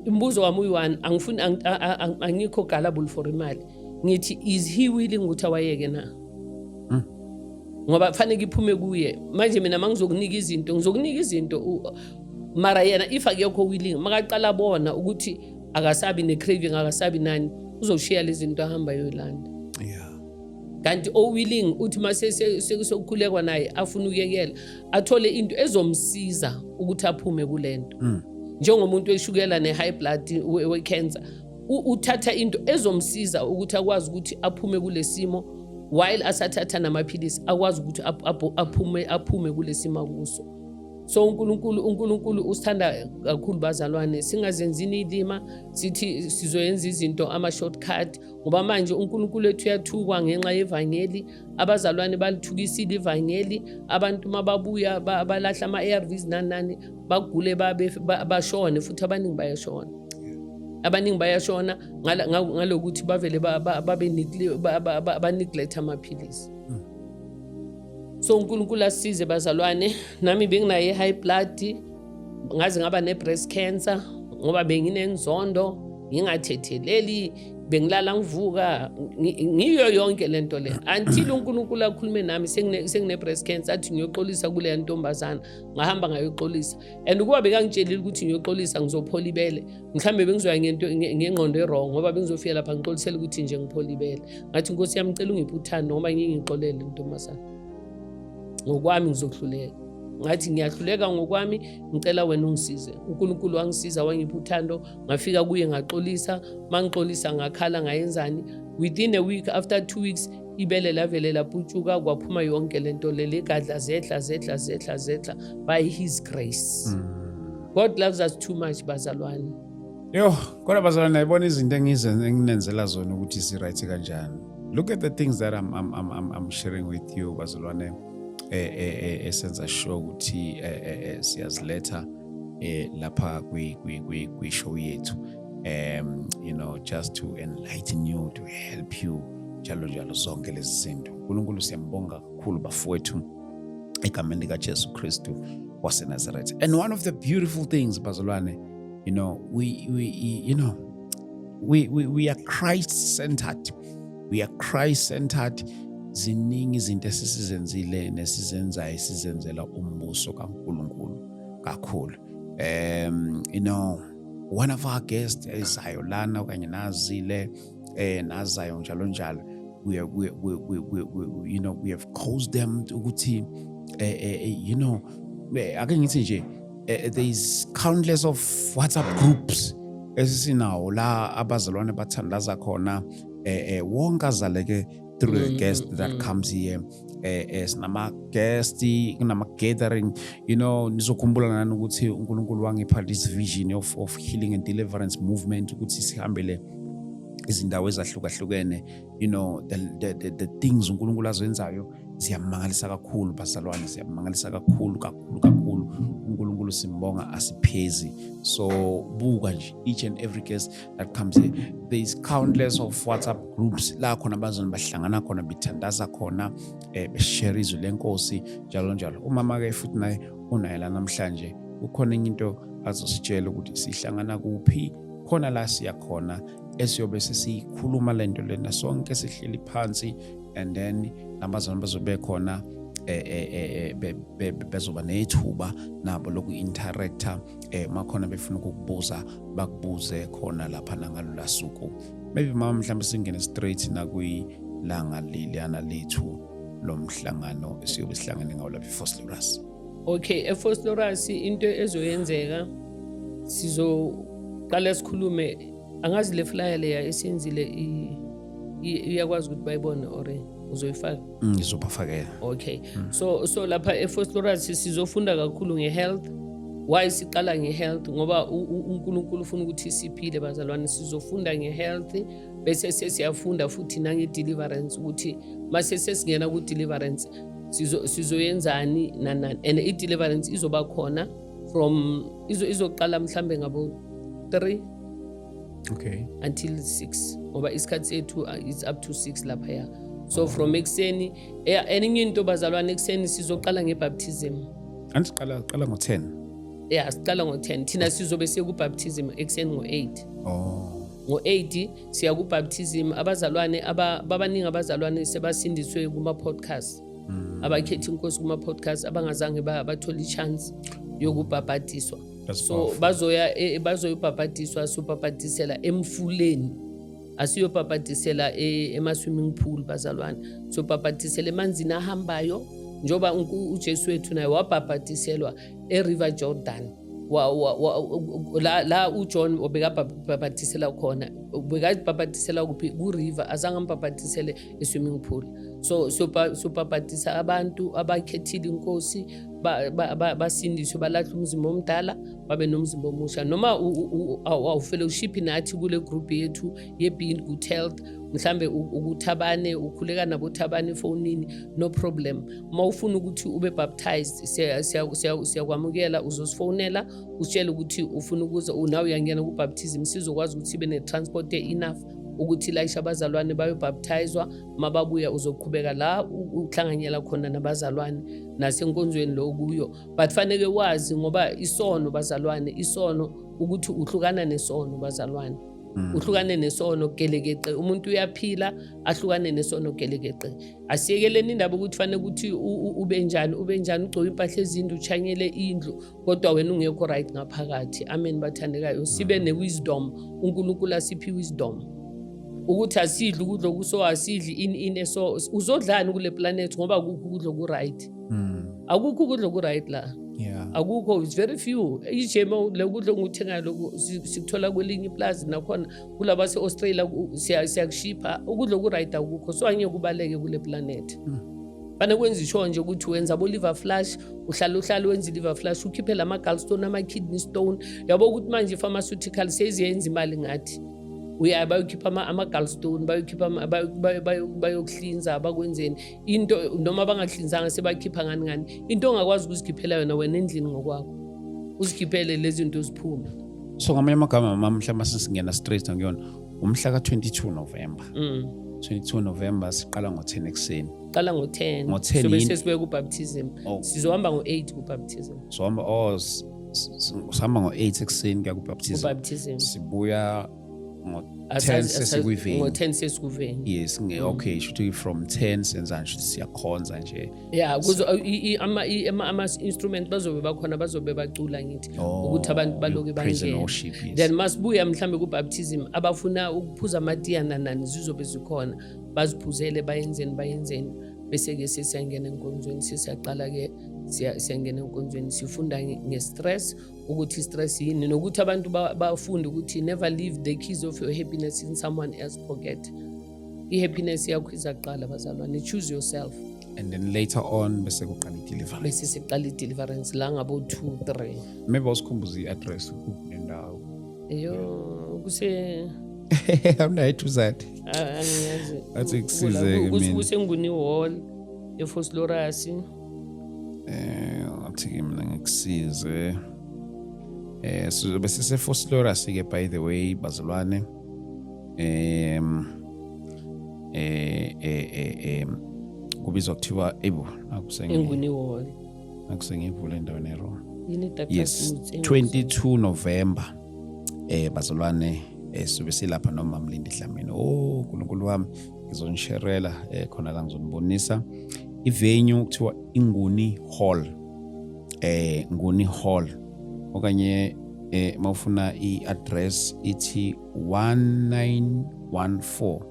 Umbuzo wami uyi-one, angifuni, angikho gullible for imali. Ngithi, is he willing ukuthi awayeke na? Ngoba fanele iphume kuye. Manje mina mangizokunika izinto, ngizokunika izinto, mara yena if akekho willing, makaqala bona ukuthi akasabi ne-craving, akasabi nani, uzoshiya lezi zinto, ahamba ayoyilanda. Kanti o-willing uthi uma sekukhulekwa naye, afuna ukuyekela, athole into ezomsiza ukuthi aphume kule nto, njengomuntu weshukela ne-high blood, we-cancer, uthatha into ezomsiza ukuthi akwazi ukuthi aphume kule simo while asathatha namaphilisi, akwazi ukuthi aphume kule simo akuso. So uNkulunkulu usithanda kakhulu, bazalwane. Singazenzini ilima sithi sizoyenza izinto ama-shortcut, ngoba manje uNkulunkulu ethu uyathukwa ngenxa yevangeli. Abazalwane balithukisile ivangeli. Abantu mababuya balahla ama-ARVs, nani nani, bagule, babe bashone futhi. Abaningi bayashona, abaningi bayashona ngalokuthi bavele babe ba-neglect amaphilisi. So uNkulunkulu asisize, bazalwane. Nami benginayo i-high blood, ngaze ngaba ne-breast cancer ngoba benginenzondo, ngingathetheleli, bengilala ngivuka, ngiyo yonke lento le, until uNkulunkulu akhulume nami sengine-breast cancer, athi ngiyoxolisa kuleya ntombazana. Ngahamba ngayoxolisa, and ukuba bekangitshelile ukuthi ngiyoxolisa ngizophola ibele, mhlawumbe bengizoya ngento ngengqondo e-wrong, ngoba bengizofika lapha ngixolisele ukuthi nje ngiphola ibele. Ngathi, "Nkosi yami, ngicela ungiphe uthando, ngoba ngingixolele ntombazana ngokwami ngizohluleka." Ngathi, "Ngiyahluleka ngokwami, ngicela wena ungisize." UNkulunkulu wangisiza, wangipha uthando. Ngafika kuye, ngaxolisa. Mangixolisa, ngakhala, ngayenzani, within a week, after 2 weeks, ibele lavele laputshuka, kwaphuma yonke lento leli gadla, zehla, zehla, zehla, zehla, by his grace. God loves us too much, bazalwane. Yo, kodwa bazalwane, nayibona izinto enginenzela zona ukuthi si-right kanjani. Look at the things that I'm sharing with you, bazalwane, esenza sure ukuthi siyaziletha lapha kwi show yethu. Just to enlighten you, to help you, njalo njalo zonke lezi zinto. uNkulunkulu siyambonga kakhulu, bafowethu, egameni likaJesu Kristu waseNazaretha. And one of the beautiful things, bazalwane, we you know we are Christ centered. We are Christ centered. Ziningi izinto esisizenzile nesizenzayo, sizenzela umbuso kaNkulunkulu kakhulu. One of our guests ezayo lana okanye nazile, nazayo njalo njalo, we are, we you know we have caused them ukuthi ake ngithi nje, there is countless of WhatsApp groups esisinawo la abazalwane bathandaza khona, wonke azaleke through the guest that comes here. Sinama guest, kunama gathering. Nizokhumbula nani ukuthi uNkulunkulu wangipha this vision of healing and deliverance movement, ukuthi sihambele izindawo ezahlukahlukene. The things uNkulunkulu azenzayo ziyamangalisa kakhulu, bazalwane, ziyamangalisa kakhulu kakhulu kakhulu. uNkulunkulu. Kakhulu simbonga, asiphezi. So buka nje, each and every guest that comes here, there is countless of WhatsApp groups la khona abazona bahlangana khona, bethandaza khona, beshare izwi lenkosi, njalo njalo. Umama ke futhi naye unaye la namhlanje, kukhona enye into azositshela ukuthi sihlangana kuphi khona la siya khona, esiyobe sesiyikhuluma lento lena sonke sihleli phansi, and then nabazalwane bazobe khona, bezoba nethuba nabo loku-interacta, makhona befuna ukukubuza, bakubuze khona lapha nangalula suku. Maybe mama, mhlawumbe singene straight nakwilanga leliyana lethu lomhlangano esiyobe sihlangene ngawo lapha eVosloorus. Okay, eVosloorus into ezoyenzeka, sizoqala sikhulume. Angazi le flyer leya esiyenzile iyakwazi ukuthi bayibone or uzoyifaka? Ngizobafakela. Okay, so lapha eVosloorus sizofunda kakhulu nge-health. Why siqala nge-health? Ngoba uNkulunkulu ufuna ukuthi siphile, bazalwane. Sizofunda nge-health, bese sesiyafunda futhi nange-deliverance, ukuthi mase sesingena ku-deliverance sizoyenzani nanani. And i-deliverance izoba khona from izoqala mhlambe ngabo 3 until 6, ngoba isikhathi sethu is up to 6 laphaya. So from ekuseni, enye into bazalwane, ekuseni sizoqala nge-baptism. Andithi qala ngo-10? Yeah, siqala ngo-10. Thina sizobe siye ku-baptism ekuseni ngo-8. Ngo-8 siya ku-baptism. Abazalwane babaningi, abazalwane sebasindiswe kuma-podcast, abakhetha inkosi kuma-podcast, abangazange bathole i-chance yokubhabhadiswa. That's So powerful. bazoya bazoyobhabhadiswa. Sobhabhadisela emfuleni, asiyobhabhadisela ema-swimming pool, bazalwane. Sobhabhadisela emanzini ahambayo, njengoba uJesu wethu naye wabhabhadiselwa e-River Jordan. La uJohn obekabhabhadisela khona, bekabhabhadisela kuphi? Ku-river, azange ambhabhadisele e-swimming pool. So sobhabhadisa abantu abakhethile inkosi, basindiswe, balahle umzimba omdala, babe nomzimba omusha. Noma awufellowship nathi kule group yethu ye-Be in Good Health, mhlambe ukuthabane ukhuleka nabothabane efonini, no problem. Uma ufuna ukuthi ube baptized, siyakwamukela. Uzosifonela, usitshele ukuthi ufuna ukuza nawe, uyangena ku-baptism, sizokwazi ukuthi sibe ne-transport enough ukuthi layisha abazalwane bayobaptizwa. Mababuya uzoqhubeka la uhlanganyela khona nabazalwane nasenkonzweni lo kuyo. But faneke wazi, ngoba isono bazalwane, isono ukuthi uhlukana nesono bazalwane, uhlukane nesono gelekeqe. Umuntu uyaphila ahlukane nesono gelekeqe. Asiyekeleni indaba ukuthi fanele ukuthi ube njani, ube njani, ugcoke impahla ezinde, uchanyele indlu, kodwa wena ungekho right ngaphakathi. Amen bathandekayo, sibe ne-wisdom. UNkulunkulu asiphe i-wisdom ukuthi asidli ukudla okuso, asidli ini ini eso. Uzodlani kule planet? Ngoba akukho ukudla oku-right. Akukho ukudla oku-right la. Akukho, it's very few. Ijemu lokudla onguthengayo lokhu sikuthola kwelinye iplazi, nakhona kulaba se-Australia siyakushipha. Ukudla oku-right akukho, so angeke ubaleke kule planet. Fanele kwenza isho nje ukuthi wenza bo-liver flush, uhlala uhlala wenza i-liver flush, ukhiphe lama-gallstone, ama-kidney stone. Yabo ukuthi manje i-pharmaceutical seziyenza imali ngathi. Uya bayokhipha ama-gallstone, bayokhipha bayokuhlinza, bakwenzeni into, noma bangakuhlinzanga sebakhipha ngani ngani, into ongakwazi ukuzikhiphela yona wena endlini ngokwakho, uzikhiphele lezi zinto ziphume. So ngamanye amagama mama, mhlawumbe sesingena straight ngiyona umhla ka-22 November. 22 November, siqala ngo-10 ekuseni. Qala ngo-10. Ngo-10 Sobe yini? sesibuye ku-baptism. Sizohamba ngo-8 ku-baptism. Sohamba, oh, sihamba ngo-8 ekuseni kuya ku-baptism. Ku-baptism. Sibuya ngo-10. Sesikwiveni. Ngo-10 sesiku-venue. Yes, okay, shuthi from 10 senzani? Shuthi siyakhonza nje. Ya, kuzo ama-instrument bazobe bakhona, bazobe bacula, ngithi Oh, ukuthi abantu baloke praise and bangena. worship, yes. Then masibuya mhlambe ku-baptism, abafuna ukuphuza amatiya nanani zizobe zikhona, baziphuzele, bayenzeni bayenzeni, bese-ke sesiyangena enkonzweni. Sesiyaqala-ke, siyangena enkonzweni, sifunda nge-stress, ukuthi i-stress yini, nokuthi abantu bafunde ukuthi never leave the keys of your happiness in someone else pocket. I-happiness yakho izaqala bazalwane, choose yourself. And then later on bese kuqala i-deliverance. Bese siqala i-deliverance la ngabo 2 3. Maybe awusikhumbuze i-address, kuphi nendawo? Yo, kuse Awunayo ethuzane? Angiyazi. Athi kusize-ke mina. KuseNguni Hall, eVosloorus. Athi ke mina ngikusize. Sizobe sise-Vosloorus ke, by the way, bazalwane. Em eh eh eh em kubizwa kuthiwa ebo akusenge Enguni Hall. Akusengivule endaweni e-wrong. Yini Dr. Yes. Boots? 22 November, bazalwane, sizobe silapha noma Mlindi Dlamini. Oh, uNkulunkulu wami, ngizonisherela khona la, ngizonibonisa i-venue, kuthiwa Inguni Hall, Nguni Hall, okanye mawufuna i-address ithi 1914,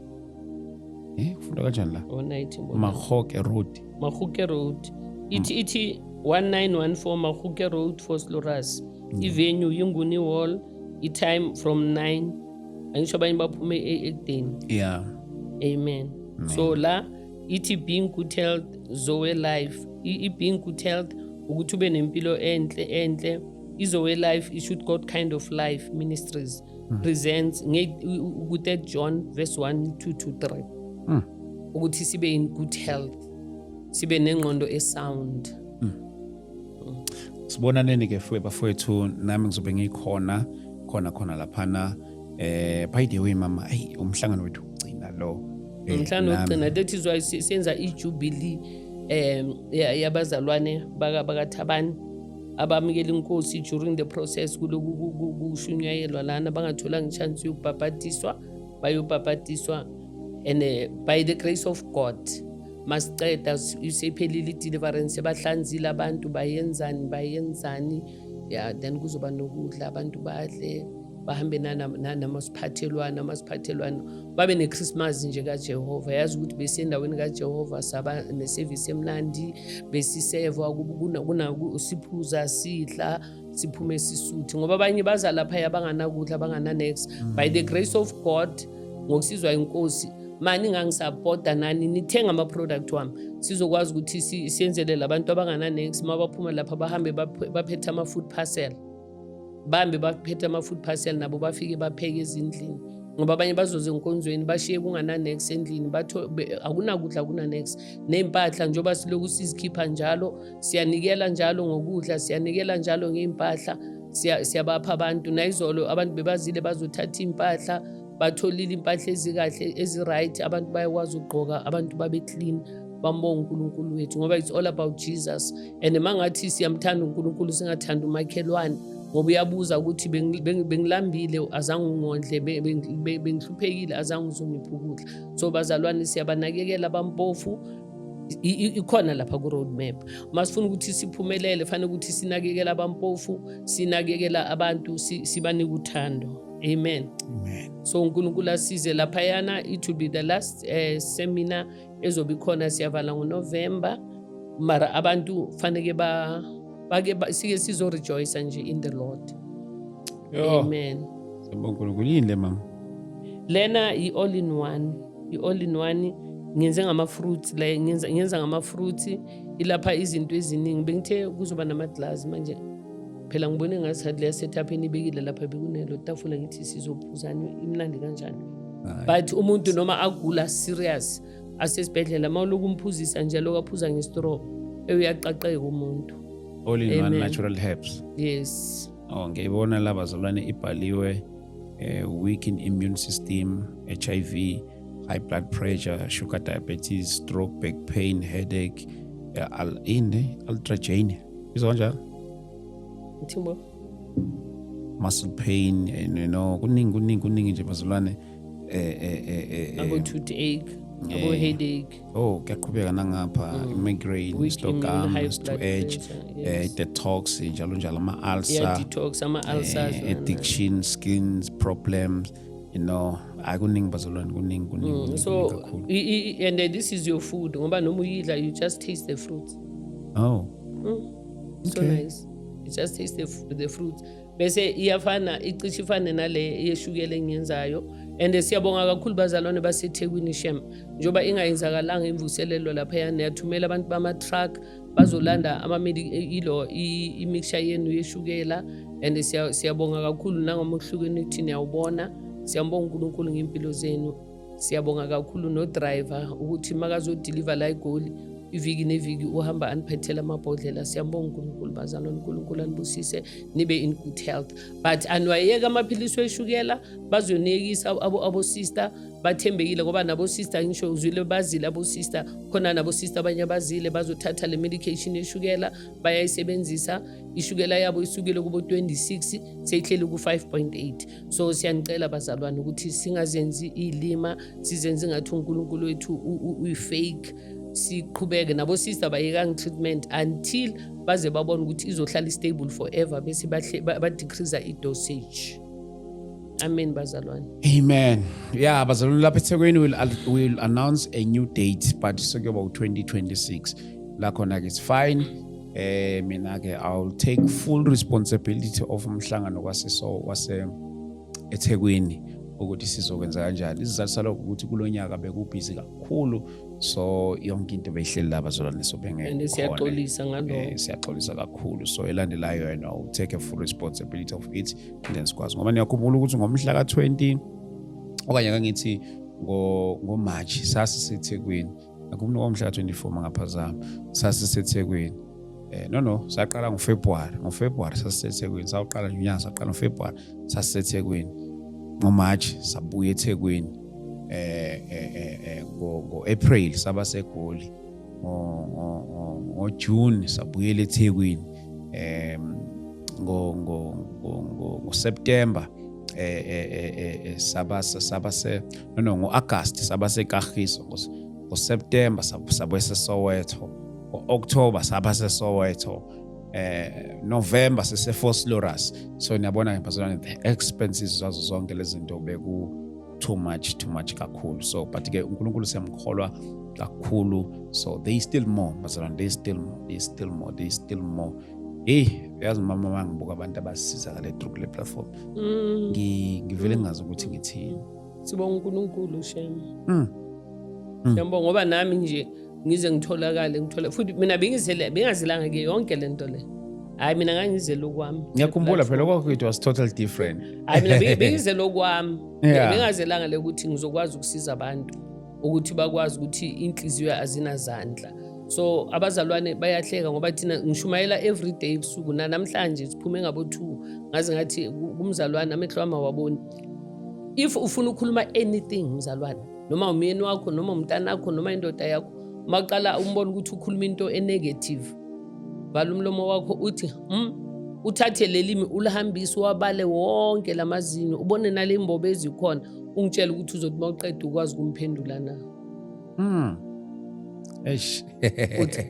ufunda kanjani la? 190. Magoke Road. Mahuke Road. Ithi 1914 Mahuke Road, Vosloorus. I-venue Yinguni Hall, i-time from 9. Angisho abanye baphume ekudeni. Amen. So la ithi being good health, Zoe life. I-being good health ukuthi ube nempilo enhle enhle. I-Zoe life, i-shoot God kind of life ministries presents nge John verse 1 2 to 3. Ukuthi sibe in good health. Sibe nengqondo e-sound. Sibonaneni ke fuwe bafowethu, nami ngizobe ngikhona khona khona laphana. By the way, mama, ayi, umhlangano wethu ugcina lo. Umhlangano wokugcina, that is why senza i-jubilee yabazalwane bakaThabani abamukela inkosi during the process kuloku kushunyayelwa lana, bangatholanga i-chance yokubhabhadiswa, bayobhabhadiswa. And by the grace of God, masiceda isephelile i-deliverance, bahlanzile abantu, bayenzani bayenzani, yeah, then kuzoba nokudla, abantu badle, bahambe namasiphathelwano, amasiphathelwano, babe ne-Christmas nje kaJehova. Yazi ukuthi besiyendaweni kaJehova, saba ne-service emnandi, besisevwa, siphuza, sidla, siphume sisuthi, ngoba abanye baza laphaya banganakudla, bangana-nex. By the grace of God, ngokusizwa inkosi, mani ngangisapota nani nithenga ama-product wami, sizokwazi ukuthi siyenzele labantu abangana-nex. Uma baphuma lapha bahambe baphethe ama-food parcel, bahambe baphethe ama-food parcel nabo, bafike bapheke ezindlini, ngoba abanye bazoze enkonzweni bashiye kungana-nex endlini, akunakudla, akuna-nex, ney'mpahla. Njengoba siloku sizikhipha njalo, siyanikela njalo ngokudla, siyanikela njalo ngey'mpahla, siyabapha abantu. Nayizolo abantu bebazile bazothatha iy'mpahla, batholile iy'mpahla ezikahle, ezi-right. Abantu bayakwazi ukugqoka, abantu babe clean, bambonga uNkulunkulu wethu, ngoba it's all about Jesus. And uma ngathi siyamthanda uNkulunkulu, singathanda umakhelwane, ngoba uyabuza ukuthi bengilambile, azange ungondle, bengihluphekile, azange uzongipha ukudla. So bazalwane, siyabanakekela abampofu. Ikhona lapha ku-road map. Masifuna ukuthi siphumelele, fanele ukuthi sinakekele abampofu, sinakekela abantu, sibanike uthando. Amen. Amen. So uNkulunkulu asize laphayana. It will be the last seminar ezobe ikhona. Siyavala ngoNovember, mara abantu faneke ba bake sike sizo-rejoice nje in the Lord. Yo. Amen. Siyabonga uNkulunkulu. Yini le, mama? Lena i-all in one, i-all in one ngenze ngama-fruits la, ngenza ngama-fruits, ilapha izinto eziningi. Bengithe kuzoba nama-glass, manje phela ngibone ngathi leya setup enibekile lapha, bekunelo tafula, ngithi sizophuzani, imnandi kanjani. Hayi. But umuntu noma agula serious, asesibhedlela, uma uloku umphuzisa nje, lokhu aphuza nge-straw, uyaqaqeka umuntu. All in one. Amen. Natural herbs. Yes. Oh, ngiyibona la bazalwane, ibhaliwe weaken immune system, HIV, high blood pressure, sugar diabetes, stroke, back pain, headache, al ini ultrajane. Izwa kanjalo? Ngithimbo. Muscle pain and kuningi kuningi kuningi nje bazalwane, abo toothache, abo headache. Oh, kuyaqhubeka nangapha, migraine, Weak stroke, immune, high arms to blood edge, pressure, yes. Detox, njalo njalo, ama ulcer. Yeah, detox, ama-ulcers. Addiction, skin problems, akuningi bazalwane, kuningi kuningi kuningi So kuningi kakhulu. And then this is your food, ngoba noma uyidla, you just taste the fruits. Oh. So nice, you just taste the fruit, bese iyafana, icishe ifane nale yeshukela engiyenzayo. And siyabonga kakhulu bazalwane baseThekwini shem, njengoba ingayenzakalanga imvuselelo laphayana, yathumela abantu bama-truck bazolanda ilo i-mixture yenu yeshukela. And siyabonga kakhulu nangomuhlukweni ukuthi niyawubona. Siyambonga uNkulunkulu ngempilo zenu. Siyabonga kakhulu no-driver ukuthi makazodeliver la eGoli. Iviki neviki uhamba aniphethela amabhodlela. Siyambonga uNkulunkulu, bazalwane. UNkulunkulu anibusise, nibe in good health, but aniwayeka amaphilisi weshukela. Bazoniyekisa abo sister, bathembekile, ngoba nabo sister, ngisho uzwile, bazile abo sister khona, nabo sister abanye abazile bazothatha le medication yeshukela, bayayisebenzisa. Ishukela yabo isukile kubo 26, seyihleli ku 5.8. So siyanicela, bazalwane, ukuthi singazenzi ilima, sizenze ngathi uNkulunkulu wethu uyi-fake. Siqhubeke nabo sister, bayekanga treatment until baze babone ukuthi izohlala stable forever, bese ba-decrease i-dosage. Amen, bazalwane. Amen. Yeah, bazalwane, lapha eThekwini will announce a new date, but sekuyoba u2026. La khona ke it's fine. Mina ke I'll take full responsibility of umhlangano kwase wase eThekwini, ukuthi sizokwenza kanjani. Isizathu salokho ukuthi kulonyaka bekubhizi kakhulu, so yonke into beyihleli la, bazalwane, so bengeke And khone. Siyaxolisa ngalokho. Siyaxolisa kakhulu. So elandelayo yena will take a full responsibility of it and then sikwazi, ngoba niyakhumbula ukuthi ngomhla ka-20, okanye kangithi ngoMarch, sasiseThekwini. Akhumbula ngomhla ka-24, mangaphazama, sasiseThekwini. No, saqala ngoFebruary. NgoFebruary sasiseThekwini, sawuqala nje unyaka, saqala ngoFebruary, sasiseThekwini. NgoMarch sabuya eThekwini. Ngo April saba seGoli. Ngo June sabuyela eThekwini. Ngo ngo ngo ngo September saba se no, ngo-August saba seKagiso. Ngo September sabuye seSoweto. Ngo-October saba seSoweto. November sise Vosloorus. So niyabona ke, bazalwane, the expenses zazo zonke lezi zinto beku too much, too much kakhulu. So but ke uNkulunkulu siyamkholwa kakhulu. So there is still more, bazalwane, there is still more, there is still more, there is still more. Hey, yazi mama, mangibuka abantu abasisiza ngale through le platform, ngivele ngingazi ukuthi ngithini. Sibonga uNkulunkulu, shem. Siyabonga, ngoba nami nje ngize ngitholakale, ngithola futhi mina bengizele, bengazelanga ke yonke lento le. Hayi, mina ngangizele okwami. Ngiyakhumbula phela kwakho, it was total different. Hayi, mina bengizele okwami. Bengazelanga le ukuthi ngizokwazi ukusiza abantu ukuthi bakwazi ukuthi inhliziyo azinazandla. So abazalwane bayahleka ngoba thina ngishumayela every day ebusuku. Namhlanje siphume ngabo 2, ngaze ngathi kumzalwane, amehlo ami awaboni. If ufuna ukukhuluma anything, mzalwane, noma umyeni wakho, noma umntanakho, noma indoda yakho, maqala umbona ukuthi ukhuluma into enegative, vala umlomo wakho, uthi uthathe lelimi ulihambise, uwabale wonke lamazinyo, ubone nale mbobo ezikhona, ungitshele ukuthi uzothi uma uqeda ukwazi ukumphendula na. Eish. Uthi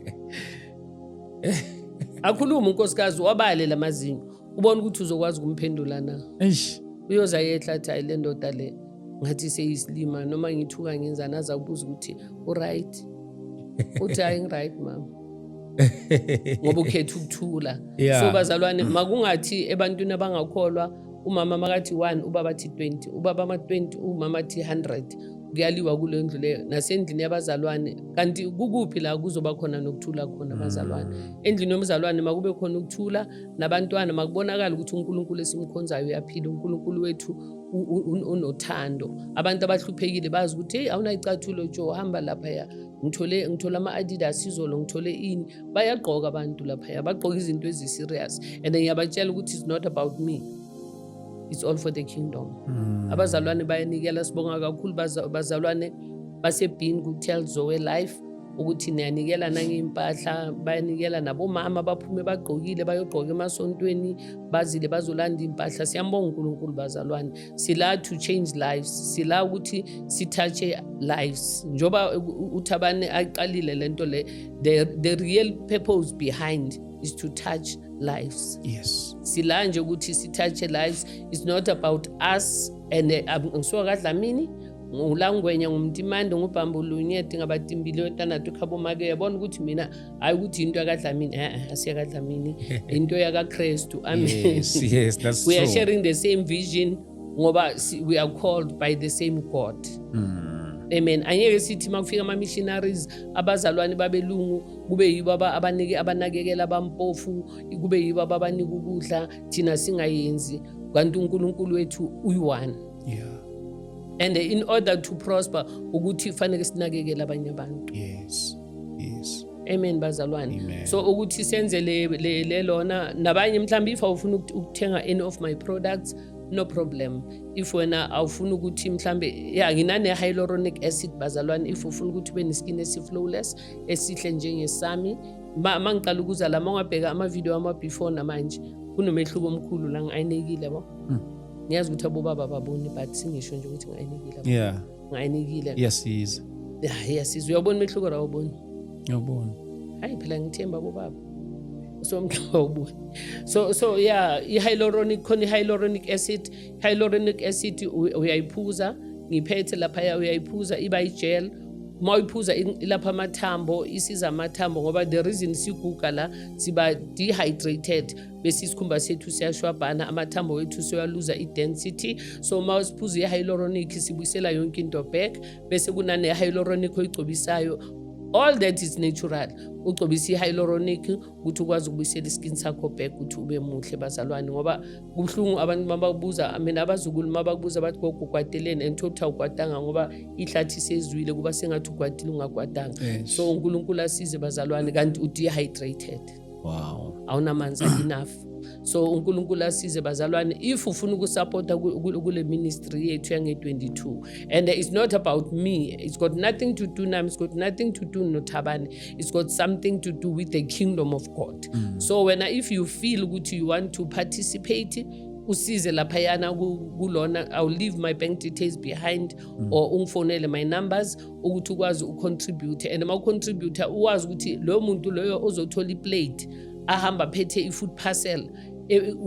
akhulume unkosikazi, wabale lamazinyo, ubone ukuthi uzokwazi ukumphendula na. Eish. Uyoza yehla, athi, "Hayi, le ndoda le ngathi seyisilima, noma ngithuka ngenzani." Aza kubuza ukuthi uright, uthi, "Hayi, ngiright, mama," ngoba ukhetha ukuthula. So bazalwane, makungathi ebantwini abangakholwa, umama makathi 1, ubaba athi 20, ubaba ama-20, umama athi 100, kuyaliwa kule ndlu leyo nasendlini yabazalwane. Kanti kukuphi la kuzoba khona nokuthula khona, bazalwane? Endlini yomzalwane makube khona ukuthula, nabantwana makubonakala ukuthi uNkulunkulu esimkhonzayo uyaphila, uNkulunkulu wethu unothando. Abantu abahluphekile bazi ukuthi, "Hey, awunayicathulo jo, hamba laphaya, ngithole ama-Adidas izolo, ngithole ini." Bayagqoka abantu laphaya, bagqoka izinto ezi-serious. And ngiyabatshela ukuthi it's not about me, it's all for the kingdom. Abazalwane bayanikela, sibonga kakhulu bazalwane baseBean ku-Tell Zoe Life ukuthi niyanikela nangey'mpahla. Bayanikela nabomama, baphume bagqokile, bayogqoka emasontweni, bazile bazolanda iy'mpahla. Siyambonga uNkulunkulu, bazalwane. Sila to change lives, sila ukuthi si-touche lives, njengoba uThabane aqalile lento le. The real purpose behind is to touch lives. Sila nje ukuthi si-touche lives. It's not about us. And ngisuka kaDlamini, ngulangwenya, ngumntimande, ngubhambulunye, ngabatimbili wetanato khabomake. Uyabona ukuthi mina, hayi ukuthi into yakaDlamini, eh, asiyakaDlamini, into yakaKristu, amen. Yes, that's We are true. sharing the same vision, ngoba we are called by the same God. Amen. Angeke sithi makufika ama-missionaries, abazalwane babelungu kube yibo abanike, abanakekela abampofu, kube yibo ababanika ukudla, thina singayenzi, kanti uNkulunkulu wethu uyi-one. And in order to prosper, ukuthi fanele sinakekele abanye abantu. Amen bazalwane. Amen. So ukuthi senze le lona nabanye, mhlawumbe if awufuna ukuthenga any of my products, no problem. If wena awufuna ukuthi mhlambe, ya, nginane hyaluronic acid bazalwane, if ufuna ukuthi ube neskin esi-flawless, esihle njengesami. Ma ngiqala ukuza la, ma ungabheka ama-video ama before namanje, kunomehluko omkhulu la. Ngi-ayinekile yabo. Ngiyazi ukuthi abobaba baboni, but singisho nje ukuthi ngi-ayinekile yabo. Ngi-ayinekile. Iyasiza. Ya, iyasiza. Uyabona umehluko la, awuboni? Ngiyabona. Hayi phela, ngithemba abobaba, so mhlawumbe awuboni. So yeah, i-hyaluronic khona, i-hyaluronic acid. Hyaluronic acid uyayiphuza, ngiphethe laphaya, uyayiphuza iba i-gel. Uma uyiphuza ilapha amathambo, isiza amathambo, ngoba the reason siguga la, siba dehydrated, bese isikhumba sethu siyashwabhana, amathambo wethu siyaluza i-density. So uma siphuza i-hyaluronic, sibuyisela yonke into back. Bese kunane-hyaluronic oyigcobisayo, all that is natural. Ugcobisa i-hyaluronic ukuthi ukwazi ukubuyisela iskin sakho back, ukuthi ube muhle bazalwane, ngoba kubuhlungu abantu mabakubuza. Mina abazukulu mabakubuza bathi, "Gogo, ukwateleni?" And thothi awukwatanga, ngoba ihlathi sezwile kuba sengathi ukwatile ungakwatanga. So uNkulunkulu asize bazalwane, kanti u-dehydrated, awunamanzi enough. So uNkulunkulu asize bazalwane. If ufuna ukusupporta kule ministry yethu yange-22, and it's not about me, it's got nothing to do nami, it's got nothing to do noThabane, it's got something to do with the kingdom of God. So wena, if you feel ukuthi you want to participate, usize laphayana kulona, I'll leave my bank details behind, or ungifonele, my numbers, ukuthi ukwazi ucontribute. And uma ucontribute, uwazi ukuthi loyo muntu loyo ozothola iplate ahamba phethe i-food parcel,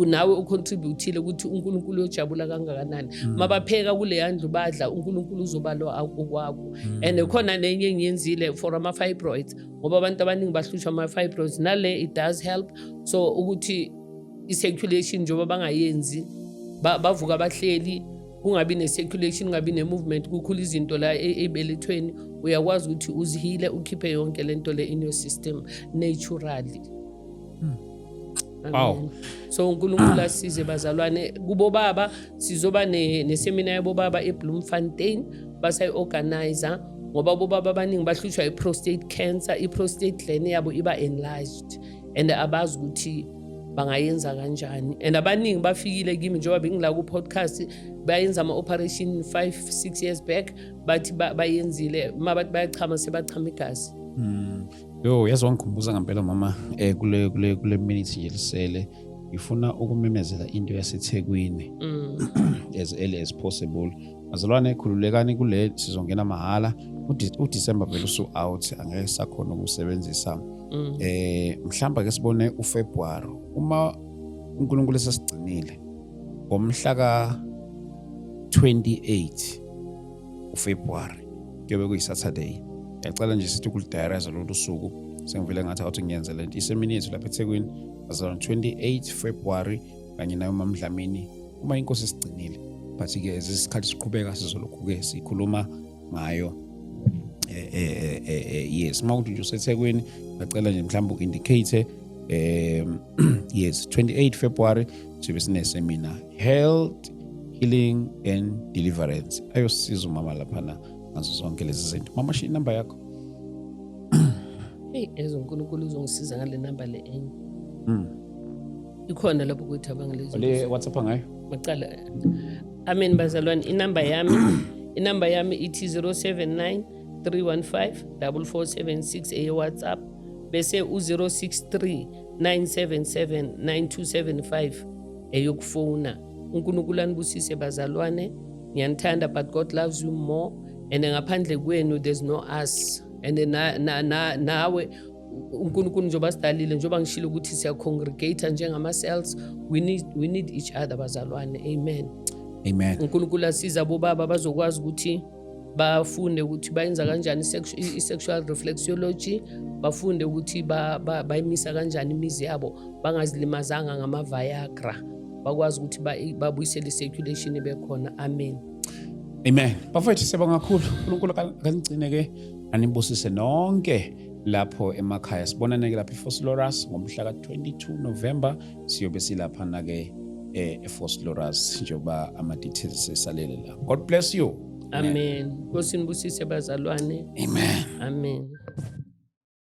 nawe ucontributile, ukuthi uNkulunkulu uyojabula kangakanani. Mabapheka kuleya ndlu badla, uNkulunkulu uzoba lo okwakho. And khona nenye engiyenzile for ama-fibroids, ngoba abantu abaningi bahlushwa ama-fibroids, nale it does help. So ukuthi i-circulation njengoba bangayenzi, bavuka bahleli, kungabi ne-circulation, kungabi ne-movement, kukhula izinto la ey'belethweni. Uyakwazi ukuthi uzihile, ukhiphe yonke lento le in your system naturally. Amen. So uNkulunkulu asize bazalwane. Kubo baba sizoba neseminar yabo baba eBloemfontein, basayi-organizer, ngoba bobaba abaningi bahlushwa i-prostate cancer. I-prostate gland yabo iba enlarged and abazi ukuthi bangayenza kanjani. And abaningi bafikile kimi njengoba bengila ku-podcast, bayenza ama-operation 5, 6 years back, bathi bayenzile, uma bathi bayachama, sebachama igazi. Yo, yazi wangikhumbuza ngempela mama, kule minute nje lisele, ngifuna ukumemezela into yaseThekwini as early as possible. Bazalwane, khululekani, kule sizongena mahhala. UDecember vele usu out, angeke sakhona ukusebenzisa. Mhlamba ke sibone uFebruary, uma uNkulunkulu esesigcinile, ngomhla ka 28 uFebruary, kuyobe kuyi-Saturday. Ngiyacela nje sithi ukulidayariza lolu suku. Sengivele ngathi awuthi ngiyenze lento, isemini yethu lapha eThekwini bazalwane, 28 February, kanye nayo MaMdlamini, uma inkosi isigcinile. But-ke isikhathi siqhubeka, sizolokhu-ke sikhuluma ngayo. Yes, uma kuthi nje useThekwini, ngacela nje mhlawumbe u-indicate. Yes, 28 February sibe sine-seminar, health, healing and deliverance. Ayosiza umama laphana ngazo zonke lezi zinto. Mama, shiya inamba yakho. Hey, ezonkulunkulu uzongisiza ngale namba le enye. Ikhona lapho kuthi abangalezi. Le WhatsApp ngayo. Macala. Amen bazalwane, inamba yami ithi 079 315 4476 eye WhatsApp, bese u063 977 9275 eyokufona. uNkulunkulu anibusise bazalwane. Ngiyanithanda, but God loves you more, and ngaphandle kwenu there's no us. And na, na, na, nawe uNkulunkulu njengoba sidalile, njengoba ngishilo ukuthi siya-congregate njengama-cells, we need each other bazalwane. Amen. Amen. uNkulunkulu asiza bobaba bazokwazi ukuthi bafunde ukuthi bayenza kanjani i-sexual reflexology, bafunde ukuthi bayimisa kanjani imizi yabo bangazilimazanga ngama-Viagra, bakwazi ukuthi babuyisele i-circulation ibe khona. Amen. Amen. Bafowethu, siyabonga kakhulu. uNkulunkulu kanigcine ke, anibusise nonke lapho emakhaya. Sibonane ke lapha eVosloorus ngomhla ka-22 November. Siyobe silapha na ke eVosloorus, njengoba ama details sesalele la. God bless you. Amen. Nkosi nibusise bazalwane. Amen. Amen.